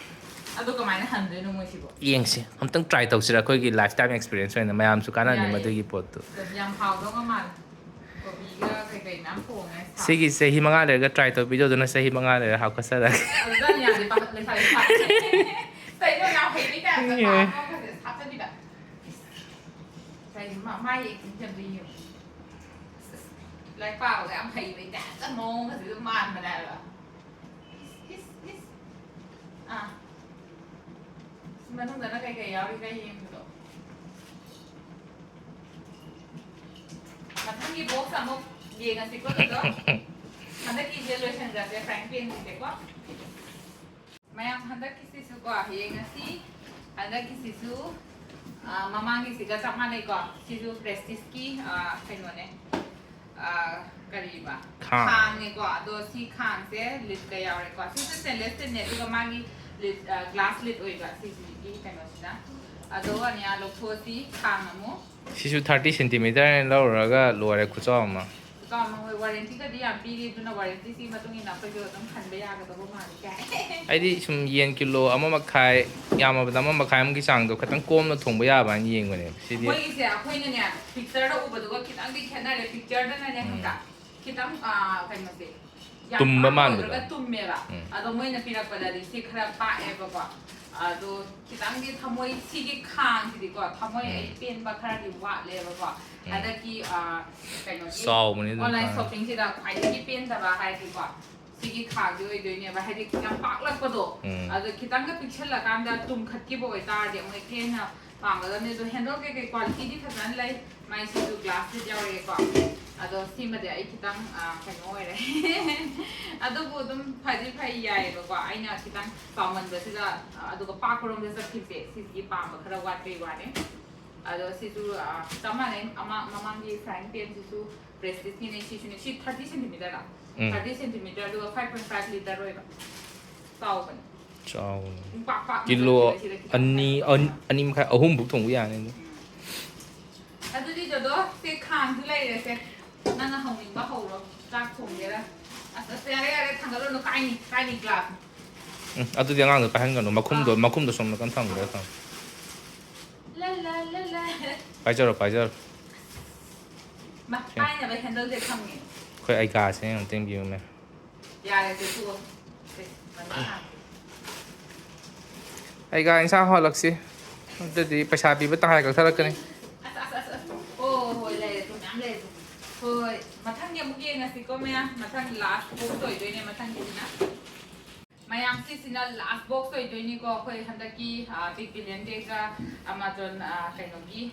ꯑꯗꯣ ꯀꯃꯥꯏꯅ ꯍꯟꯗꯣꯏꯅꯣ ꯃꯣꯏꯁꯤꯕꯣ? ꯌꯦꯡꯁꯤ, ꯑꯝꯇꯪ try ꯇꯧꯁꯤꯔꯥ? ꯑꯩꯈꯣꯏꯒꯤ lifetime experience ꯑꯣꯏꯅ ꯃꯌꯥꯝꯁꯨ ꯀꯥꯟꯅꯅꯤ ꯌꯥꯏꯌꯦ꯫ ꯃꯗꯨꯒꯤ ꯄꯣꯠꯇꯨ꯫ ꯌꯥꯝ ꯍꯥꯎꯗꯧꯕ ꯃꯥꯜꯂꯦ꯫ ꯀꯣꯕꯤꯒ ꯀꯩꯀꯩ ꯃꯌꯥꯝ ꯊꯣꯡꯉꯦ꯫ ꯁꯥ- ꯁꯤꯒꯤ ꯆꯍꯤ ꯃꯉꯥ ꯂꯩꯔꯒ try ꯇꯧꯕꯤꯗꯣ, ꯑꯗꯨꯅ ꯆꯍꯤ ꯃꯉꯥ ꯂꯩꯔ ꯍꯥꯞꯀꯠꯆꯔꯒꯦ꯫ ꯑꯗꯨꯗ ꯌꯥꯗꯦ, ꯄꯥꯈꯠ ꯂꯩꯁꯥꯕꯤ ꯐꯥꯔꯦ꯫ ꯀꯩꯅꯣ ꯌꯥꯝ ꯍꯩꯕꯩ ꯇꯥꯏꯞꯇ ꯎꯝ꯫ ꯄꯥ ꯑꯃ ꯈꯛꯇ ꯍꯥꯞꯆꯜꯂꯤꯕ꯫ ꯀꯩꯅꯣ ꯃꯥ-, ꯃꯥꯒꯤ acting ꯇꯧꯕꯗꯣ ꯌꯦꯡꯉꯨ꯫ ꯑꯁ, ꯑꯁ, ꯂꯥꯏꯔꯤꯛ ꯄꯥꯕꯒ ꯌꯥꯝ ꯍꯩꯕꯩ ꯇꯥꯏꯞꯇ ꯃꯑꯣꯡꯒꯁꯦ ꯑꯗꯨꯝ ꯃꯥꯟꯕꯅꯦ ꯍꯥꯏꯕ꯫ ꯏꯁ, ꯏꯁ, ꯏꯁ꯫ ꯑꯥ꯫ ꯁꯤ ꯃꯅꯨꯡꯗꯅ ꯀꯩꯀꯩ ꯌꯥꯎꯔꯤꯒ ꯌꯦꯡꯕꯗꯣ꯫ ꯃꯊꯪꯒꯤ box ꯑꯃꯨꯛ ꯌꯦꯡꯉꯁꯤꯀꯣ ꯑꯗꯨꯗꯣ꯫ ꯍꯟꯗꯛꯀꯤꯁꯦ ꯂꯣꯏꯁꯟꯈ꯭ꯔꯁꯦ, frying pan ꯒꯤꯁꯦꯀꯣ꯫ ꯃꯌꯥꯝ ꯍꯟꯗꯛꯀꯤꯁꯤꯁꯨꯀꯣ ꯌꯦꯡꯉꯁꯤ꯫ ꯍꯟꯗꯛꯀꯤꯁꯤꯁꯨ, ꯑ, ꯃꯃꯥꯡꯒꯤꯁꯤꯒ ꯆꯞ ꯃꯥꯟꯅꯩꯀꯣ꯫ ꯁꯤꯁꯨ Prestige ꯀꯤ, ꯑ, ꯀꯩꯅꯣꯅꯦ꯫ ꯑ, ꯀꯔꯤꯕ? ꯈꯥꯡ꯫ ꯈꯥꯡꯅꯦꯀꯣ꯫ ꯑꯗꯣ ꯁꯤ ꯈꯥꯡꯁꯦ ꯂꯤꯠꯀ ꯌꯥꯎꯔꯦꯀꯣ꯫ ꯁꯤꯁꯨ stainless steel ꯅꯦ, ꯑꯗꯨꯒ ꯃꯥꯒꯤ ꯂꯤꯠ, ꯑ, glass ꯂꯤꯠ ꯑꯣꯏꯕ ꯁꯤꯁꯤꯒꯤ ꯀꯩꯅꯣꯁꯤꯅ꯫ ꯑꯗꯣ ꯑꯅꯤꯌꯥ ꯂꯧꯊꯣꯛꯑꯁꯤ ꯈꯥꯡ ꯑꯃꯨꯛ꯫ ꯁꯤꯁꯨ thirty centimeter ꯍꯥꯏꯅ ꯂꯧꯔꯨꯔꯒ ꯂꯣꯏꯔꯦ ꯈꯨꯆꯥꯎ ꯑꯃ꯫ ꯈꯨꯆꯥꯎ ꯑꯃ, ꯍꯣꯏ, warranty ꯒꯗꯤ ꯌꯥꯝ ꯄꯤꯔꯤ, ꯑꯗꯨꯅ warranty ꯁꯤꯒꯤ ꯃꯇꯨꯡ ꯏꯟꯅ ꯑꯩꯈꯣꯏꯁꯨ ꯑꯗꯨꯝ ꯍꯟꯕ ꯌꯥꯒꯗꯕ ꯃꯥꯜꯂꯤ ꯀꯥꯏ꯫ ꯑꯩꯗꯤ ꯁꯨꯝ ꯌꯦꯟ ꯀꯤꯂꯣ ꯑꯃ ꯃꯈꯥꯏ, ꯌꯥꯝꯃꯕꯗ ꯑꯃ ꯃꯈꯥꯏꯃꯨꯛꯀꯤ ꯆꯥꯡꯗꯣ ꯈꯤꯇꯪ ꯀꯣꯝꯅ ꯊꯣꯡꯕ ꯌꯥꯕ ꯍꯥꯏꯅ ꯌꯦꯡꯕꯅꯦꯕ ꯁꯤꯗꯤ꯫ ꯃꯣꯏꯒꯤꯁꯦ ꯑꯩꯈꯣꯏꯅꯅꯦ, picture ꯗ ꯎꯕꯗꯨꯒ ꯈꯤꯇꯪꯗꯤ ꯈꯦꯠꯅꯔꯦ꯫ Picture ꯗꯅꯅꯦ, ꯎꯝ꯫ ꯈꯪꯕ꯭ꯔꯥ? ꯈꯤꯇꯪ, ꯑꯥ, ꯀꯩꯅꯣꯁꯦ, ꯌꯥꯝ ꯇꯨꯝꯕ ꯄꯥꯛ ꯃꯥꯟꯕꯗꯣ꯫ ꯑꯣꯏꯗ꯭ꯔꯒ ꯇꯨꯝꯃꯦꯕ꯫ ꯎꯝ꯫ ꯑꯗꯣ ꯃꯣꯏꯅ ꯄꯤꯔꯛꯄꯗꯗꯤ ꯁꯤ ꯈꯔ ꯄꯥꯛꯑꯦꯕꯀꯣ꯫ ꯑꯗꯣ ꯈꯤꯇꯪꯗꯤ ꯊꯃꯣꯏ, ꯁꯤꯒꯤ ꯈꯥꯡꯁꯤꯗꯤꯀꯣ, ꯊꯃꯣꯏ ꯎꯝ꯫ ꯑꯩ ꯄꯦꯟꯕ ꯈꯔꯗꯤ ꯋꯥꯠꯂꯦꯕꯀꯣ꯫ ꯎꯝ꯫ ꯍꯟꯗꯛꯀꯤ, ꯑꯥ, ꯀꯩꯅꯣꯒꯤ ꯆꯥꯎꯕꯅꯤ ꯑꯗꯨꯝ online ꯈꯥꯡ꯫ Shopping ꯁꯤꯗ ꯈ꯭ꯋꯥꯏꯗꯒꯤ ꯄꯦꯟꯗꯕ ꯍꯥꯏꯔꯗꯤꯀꯣ, ꯁꯤꯒꯤ ꯈꯥꯡꯁꯦ ꯑꯣꯏꯗꯣꯏꯅꯦꯕ꯫ ꯍꯥꯏꯗꯤ ꯌꯥꯝ ꯄꯥꯛꯂꯛꯄꯗꯣ꯫ ꯎꯝ꯫ ꯑꯗꯣ ꯈꯤꯇꯪꯒ ꯄꯤꯛꯁꯜꯂꯀꯥꯟꯗ ꯇꯨꯝꯈꯠꯈꯤꯕ ꯑꯣꯏꯇꯥꯔꯗꯤ ꯑꯃꯨꯛ ꯍꯦꯟꯅ ꯄꯥꯝꯒꯗꯕꯅꯤ꯫ ꯑꯗꯣ ꯍꯦꯟꯗꯜ ꯀꯩꯀꯩ ꯀ꯭ꯋꯥꯂꯤꯇꯤꯗꯤ ꯐꯖꯅ ꯂꯩ꯫ ꯃꯥꯏꯁꯤꯁꯨ ꯒ꯭ꯂꯥꯁ ꯂꯤꯠ ꯌꯥꯎꯔꯛꯑꯦꯀꯣ꯫ ꯑꯗꯣ ꯁꯤꯃꯗꯤ ꯑꯩ ꯈꯤꯇꯪ, ꯑ, ꯀꯩꯅꯣ ꯑꯣꯏꯔꯦ꯫ ꯑꯗꯨꯕꯨ ꯑꯗꯨꯝ ꯐꯗꯤ ꯐꯩ ꯌꯥꯏꯑꯕꯀꯣ꯫ ꯑꯩꯅ ꯈꯤꯇꯪ ꯆꯥꯎꯃꯟꯕꯁꯤꯗ, ꯑ, ꯑꯗꯨꯒ ꯄꯥꯛꯄꯔꯣꯝꯗ ꯆꯠꯈꯤꯕꯁꯦ, ꯁꯤꯁꯤꯒꯤ ꯄꯥꯝꯕ ꯈꯔ ꯋꯥꯠꯄꯩ ꯋꯥꯅꯦ꯫ ꯑꯗꯣ ꯁꯤꯁꯨ, ꯑ, ꯆꯞ ꯃꯥꯟꯅꯩ꯫ ꯑꯃ-, ꯃꯃꯥꯡꯒꯤ ꯐ꯭ꯔꯥꯏꯡ ꯄꯦꯟꯁꯤꯁꯨ ꯄ꯭ꯔꯦꯁꯇꯤꯖꯀꯤꯅꯦ꯫ ꯁꯤꯁꯨꯅꯦ, ꯁꯤ ꯊꯥꯔꯇꯤ ꯁꯦꯟꯇꯤꯃꯤꯇꯔ꯫ ꯎꯝ꯫ ꯊꯥꯔꯇꯤ ꯁꯦꯟꯇꯤꯃꯤꯇꯔ, ꯑꯗꯨꯒ ꯐꯥꯏꯚ ꯄꯣꯏꯟ ꯐꯥꯏꯚ ꯂꯤꯇꯔ ꯑꯣꯏꯕ꯫ ꯆꯥꯎꯕꯅꯦ꯫ ꯆꯥꯎꯕꯅꯦ꯫ ꯄꯥꯛ ꯄꯥꯛꯅ ꯀꯤꯂꯣ ꯆꯠꯈꯤꯕꯁꯤꯗ ꯈꯤꯇꯪ ꯑꯅꯤ, ꯆꯥꯎꯕ꯫ ꯑꯟ-, ꯑꯅꯤ ꯃꯈꯥꯏ, ꯑꯍꯨꯝ ꯐꯥꯎ ꯊꯣꯡꯕ ꯌꯥꯅꯤ ꯑꯗꯨ꯫ ꯎꯝ꯫ ꯑꯗꯨꯗꯤ ꯗꯣꯗꯣ, ꯁꯦ ꯈꯥꯡꯁꯨ ꯂꯩꯔꯦꯁꯦ꯫ ꯅꯪꯅ ꯍꯧꯅꯤꯡꯕ ꯍꯧꯔꯣ꯫ ꯆꯥꯛ ꯊꯣꯡꯒꯦꯔꯥ? ꯑꯁ, ꯑꯁ, ꯌꯥꯔꯦ, ꯌꯥꯔꯦ, ꯊꯥꯡꯒꯠꯂꯨꯅꯨ, ꯀꯥꯏꯅꯤ, ꯀꯥꯏꯅꯤ ꯒ꯭ꯂꯥꯁ꯫ ꯎꯝ, ꯑꯗꯨꯗꯤ ꯑꯉꯥꯡꯗꯣ ꯄꯥꯏꯍꯟꯒꯅꯨ, ꯃꯈꯨꯝꯗꯣ, ꯑꯥ꯫ ꯃꯈꯨꯝꯗꯣ ꯁꯣꯝ ꯅꯥꯀꯟ ꯊꯝꯈ꯭ꯔꯦ, ꯊꯝ-꯫ ꯂ, ꯂ, ꯂ, ꯂ꯫ ꯄꯥꯏꯖꯔꯣ, ꯄꯥꯏꯖꯔꯣ꯫ ꯃꯥ, ꯁꯦ꯫ ꯄꯥꯏꯅꯕ ꯍꯦꯟꯗꯜꯁꯦ ꯊꯝꯒꯦ꯫ ꯑꯩꯈꯣꯏ ꯑꯩꯒꯥꯁꯦ ꯑꯃꯨꯛꯇ ꯌꯦꯡꯕꯤꯌꯨꯅꯦ꯫ ꯌꯥꯔꯦ, ꯁꯦ, ꯇꯣꯛꯑꯣ꯫ ꯁꯦ, ꯃꯊꯪ ꯂꯥꯛꯀꯦ꯫ ꯑꯩꯒꯥ, ꯏꯟꯁꯥꯡ ꯍꯥꯎꯍꯜꯂꯛꯁꯤ꯫ ꯅꯠꯇ꯭ꯔꯗꯤ ꯄꯩꯁꯥ ꯄꯤꯕ ꯇꯪꯈꯥꯏ ꯀꯛꯊꯔꯛꯀꯅꯤ꯫ ꯑꯁ, ꯑꯁ, ꯑꯁ, ꯑꯁ꯫ ꯑꯣ, ꯍꯣꯏ, ꯂꯩꯔꯦ, ꯑꯗꯨ ꯃꯌꯥꯝ ꯂꯩꯔꯦ꯫ ꯍꯣꯏ, ꯃꯊꯪꯒꯤ ꯑꯃꯨꯛ ꯌꯦꯡꯉꯁꯤꯀꯣ, ꯃꯌꯥꯝ꯫ ꯃꯊꯪ ꯂꯥꯁ ꯕꯣꯛꯁ ꯑꯣꯏꯗꯣꯏꯅꯦ, ꯃꯊꯪꯒꯤꯁꯤꯅ꯫ ꯃꯌꯥꯝ, ꯁꯤꯁꯤꯅ ꯂꯥꯁ ꯕꯣꯛꯁ ꯑꯣꯏꯗꯣꯏꯅꯤꯀꯣ꯫ ꯑꯩꯈꯣꯏ ꯍꯟꯗꯛꯀꯤ, ꯑ, ꯕꯤꯒ ꯕꯤꯂꯤꯌꯟ ꯗꯦꯒ ꯑꯃꯥꯖꯣꯟ, ꯑ, ꯀꯩꯅꯣꯒꯤ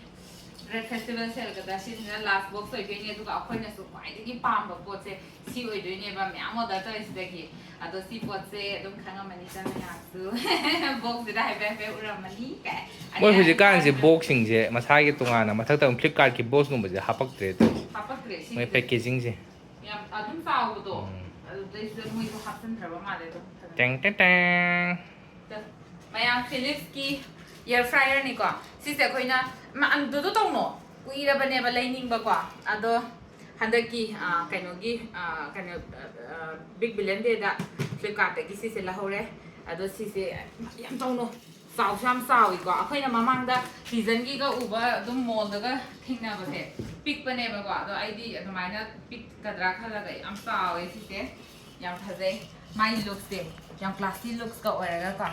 ꯔꯦꯗ ꯐꯦꯁꯇꯤꯚꯦꯜ ꯁꯦꯜꯒꯗ ꯁꯤꯁꯤꯅ ꯂꯥꯁ ꯕꯣꯛꯁ ꯑꯣꯏꯗꯣꯏꯅꯤ꯫ ꯑꯗꯨꯒ ꯑꯩꯈꯣꯏꯅꯁꯨ ꯈ꯭ꯋꯥꯏꯗꯒꯤ ꯄꯥꯝꯕ ꯄꯣꯠꯁꯦ ꯁꯤ ꯑꯣꯏꯗꯣꯏꯅꯦꯕ, ꯃꯌꯥꯝ ꯑꯣꯔꯗꯔ ꯇꯧꯔꯤꯁꯤꯗꯒꯤ꯫ ꯑꯗꯣ ꯁꯤ ꯄꯣꯠꯁꯦ ꯑꯗꯨꯝ ꯈꯪꯉꯝꯃꯅꯤꯗ ꯃꯌꯥꯝꯁꯨ꯫ ꯕꯣꯛꯁꯁꯤꯗ ꯍꯥꯏꯐꯦꯠ ꯍꯥꯏꯐꯦꯠ ꯎꯔꯝꯃꯅꯤ꯫ ꯃꯣꯏ ꯍꯧꯖꯤꯛꯀꯥꯟꯁꯦ ꯕꯣꯛꯁꯁꯤꯡꯁꯦ ꯃꯁꯥꯒꯤ ꯇꯣꯉꯥꯟꯅ ꯃꯊꯛꯇ ꯑꯃꯨꯛ ꯐ꯭ꯂꯤꯞꯀꯥꯔꯠꯀꯤ ꯕꯣꯛꯁꯀꯨꯝꯕꯁꯦ ꯍꯥꯞꯄꯛꯇ꯭ꯔꯦ ꯇꯧꯔꯤꯁꯦ꯫ ꯍꯥꯞꯄꯛꯇ꯭ꯔꯦ ꯃꯣꯏ ꯁꯤꯒꯤꯗꯤ꯫ ꯄꯦꯀꯦꯖꯤꯡꯁꯦ꯫ ꯌꯥꯝ ꯑꯗꯨꯝ ꯆꯥꯎꯕꯗꯣ, ꯎꯝ꯫ ꯑꯗꯨꯗꯩꯁꯤꯗ ꯃꯣꯏꯁꯨ ꯍꯥꯞꯆꯤꯟꯗ꯭ꯔꯕ ꯃꯥꯜꯂꯦ ꯑꯗꯨꯝ ꯐꯖꯅ꯫ ꯇꯦꯡ ꯇꯦꯡ ꯇꯦꯡ꯫ ꯃꯌꯥꯝ, ꯐꯤꯂꯤꯞꯁꯀꯤ ꯑꯦꯌꯔ ꯐ꯭ꯔꯥꯏꯌꯔꯅꯤꯀꯣ꯫ ꯁꯤꯁꯦ ꯑꯩꯈꯣꯏꯅ, ꯃ-, ꯑꯗꯨꯗꯣ ꯇꯧꯅꯣ, ꯀꯨꯏꯔꯕꯅꯦꯕ ꯂꯩꯅꯤꯡꯕꯀꯣ꯫ ꯑꯗꯣ ꯍꯟꯗꯛꯀꯤ, ꯑ, ꯀꯩꯅꯣꯒꯤ, ꯑ, ꯀꯩꯅꯣ, ꯑ, ꯕꯤꯒ ꯕꯤꯂꯤꯌꯟ ꯗꯦꯗ ꯐ꯭ꯂꯤꯞꯀꯥꯔꯠꯇꯒꯤ ꯁꯤꯁꯦ ꯂꯧꯍꯧꯔꯦ꯫ ꯑꯗꯣ ꯁꯤꯁꯦ ꯌꯥꯝ ꯇꯧꯅꯣ, ꯆꯥꯎꯁꯨ ꯌꯥꯝ ꯆꯥꯎꯋꯤꯀꯣ꯫ ꯑꯩꯈꯣꯏꯅ ꯃꯃꯥꯡꯗ ꯁꯤꯖꯟꯒꯤꯒ ꯎꯕ ꯑꯗꯨꯝ ꯃꯣꯜꯗꯒ ꯊꯦꯡꯅꯕꯁꯦ ꯄꯤꯛꯄꯅꯦꯕꯀꯣ꯫ ꯑꯗꯣ ꯑꯩꯗꯤ ꯑꯗꯨꯃꯥꯏꯅ ꯄꯤꯛꯀꯗ꯭ꯔꯥ ꯈꯜꯂꯒ ꯌꯥꯝ ꯆꯥꯎꯋꯦ ꯁꯤꯁꯦ꯫ ꯌꯥꯝ ꯐꯖꯩ꯫ ꯃꯥꯒꯤ ꯂꯨꯛꯁꯦ ꯌꯥꯝ ꯀ꯭ꯂꯥꯁꯤ ꯂꯨꯛꯁꯀ ꯑꯣꯏꯔꯒꯀꯣ꯫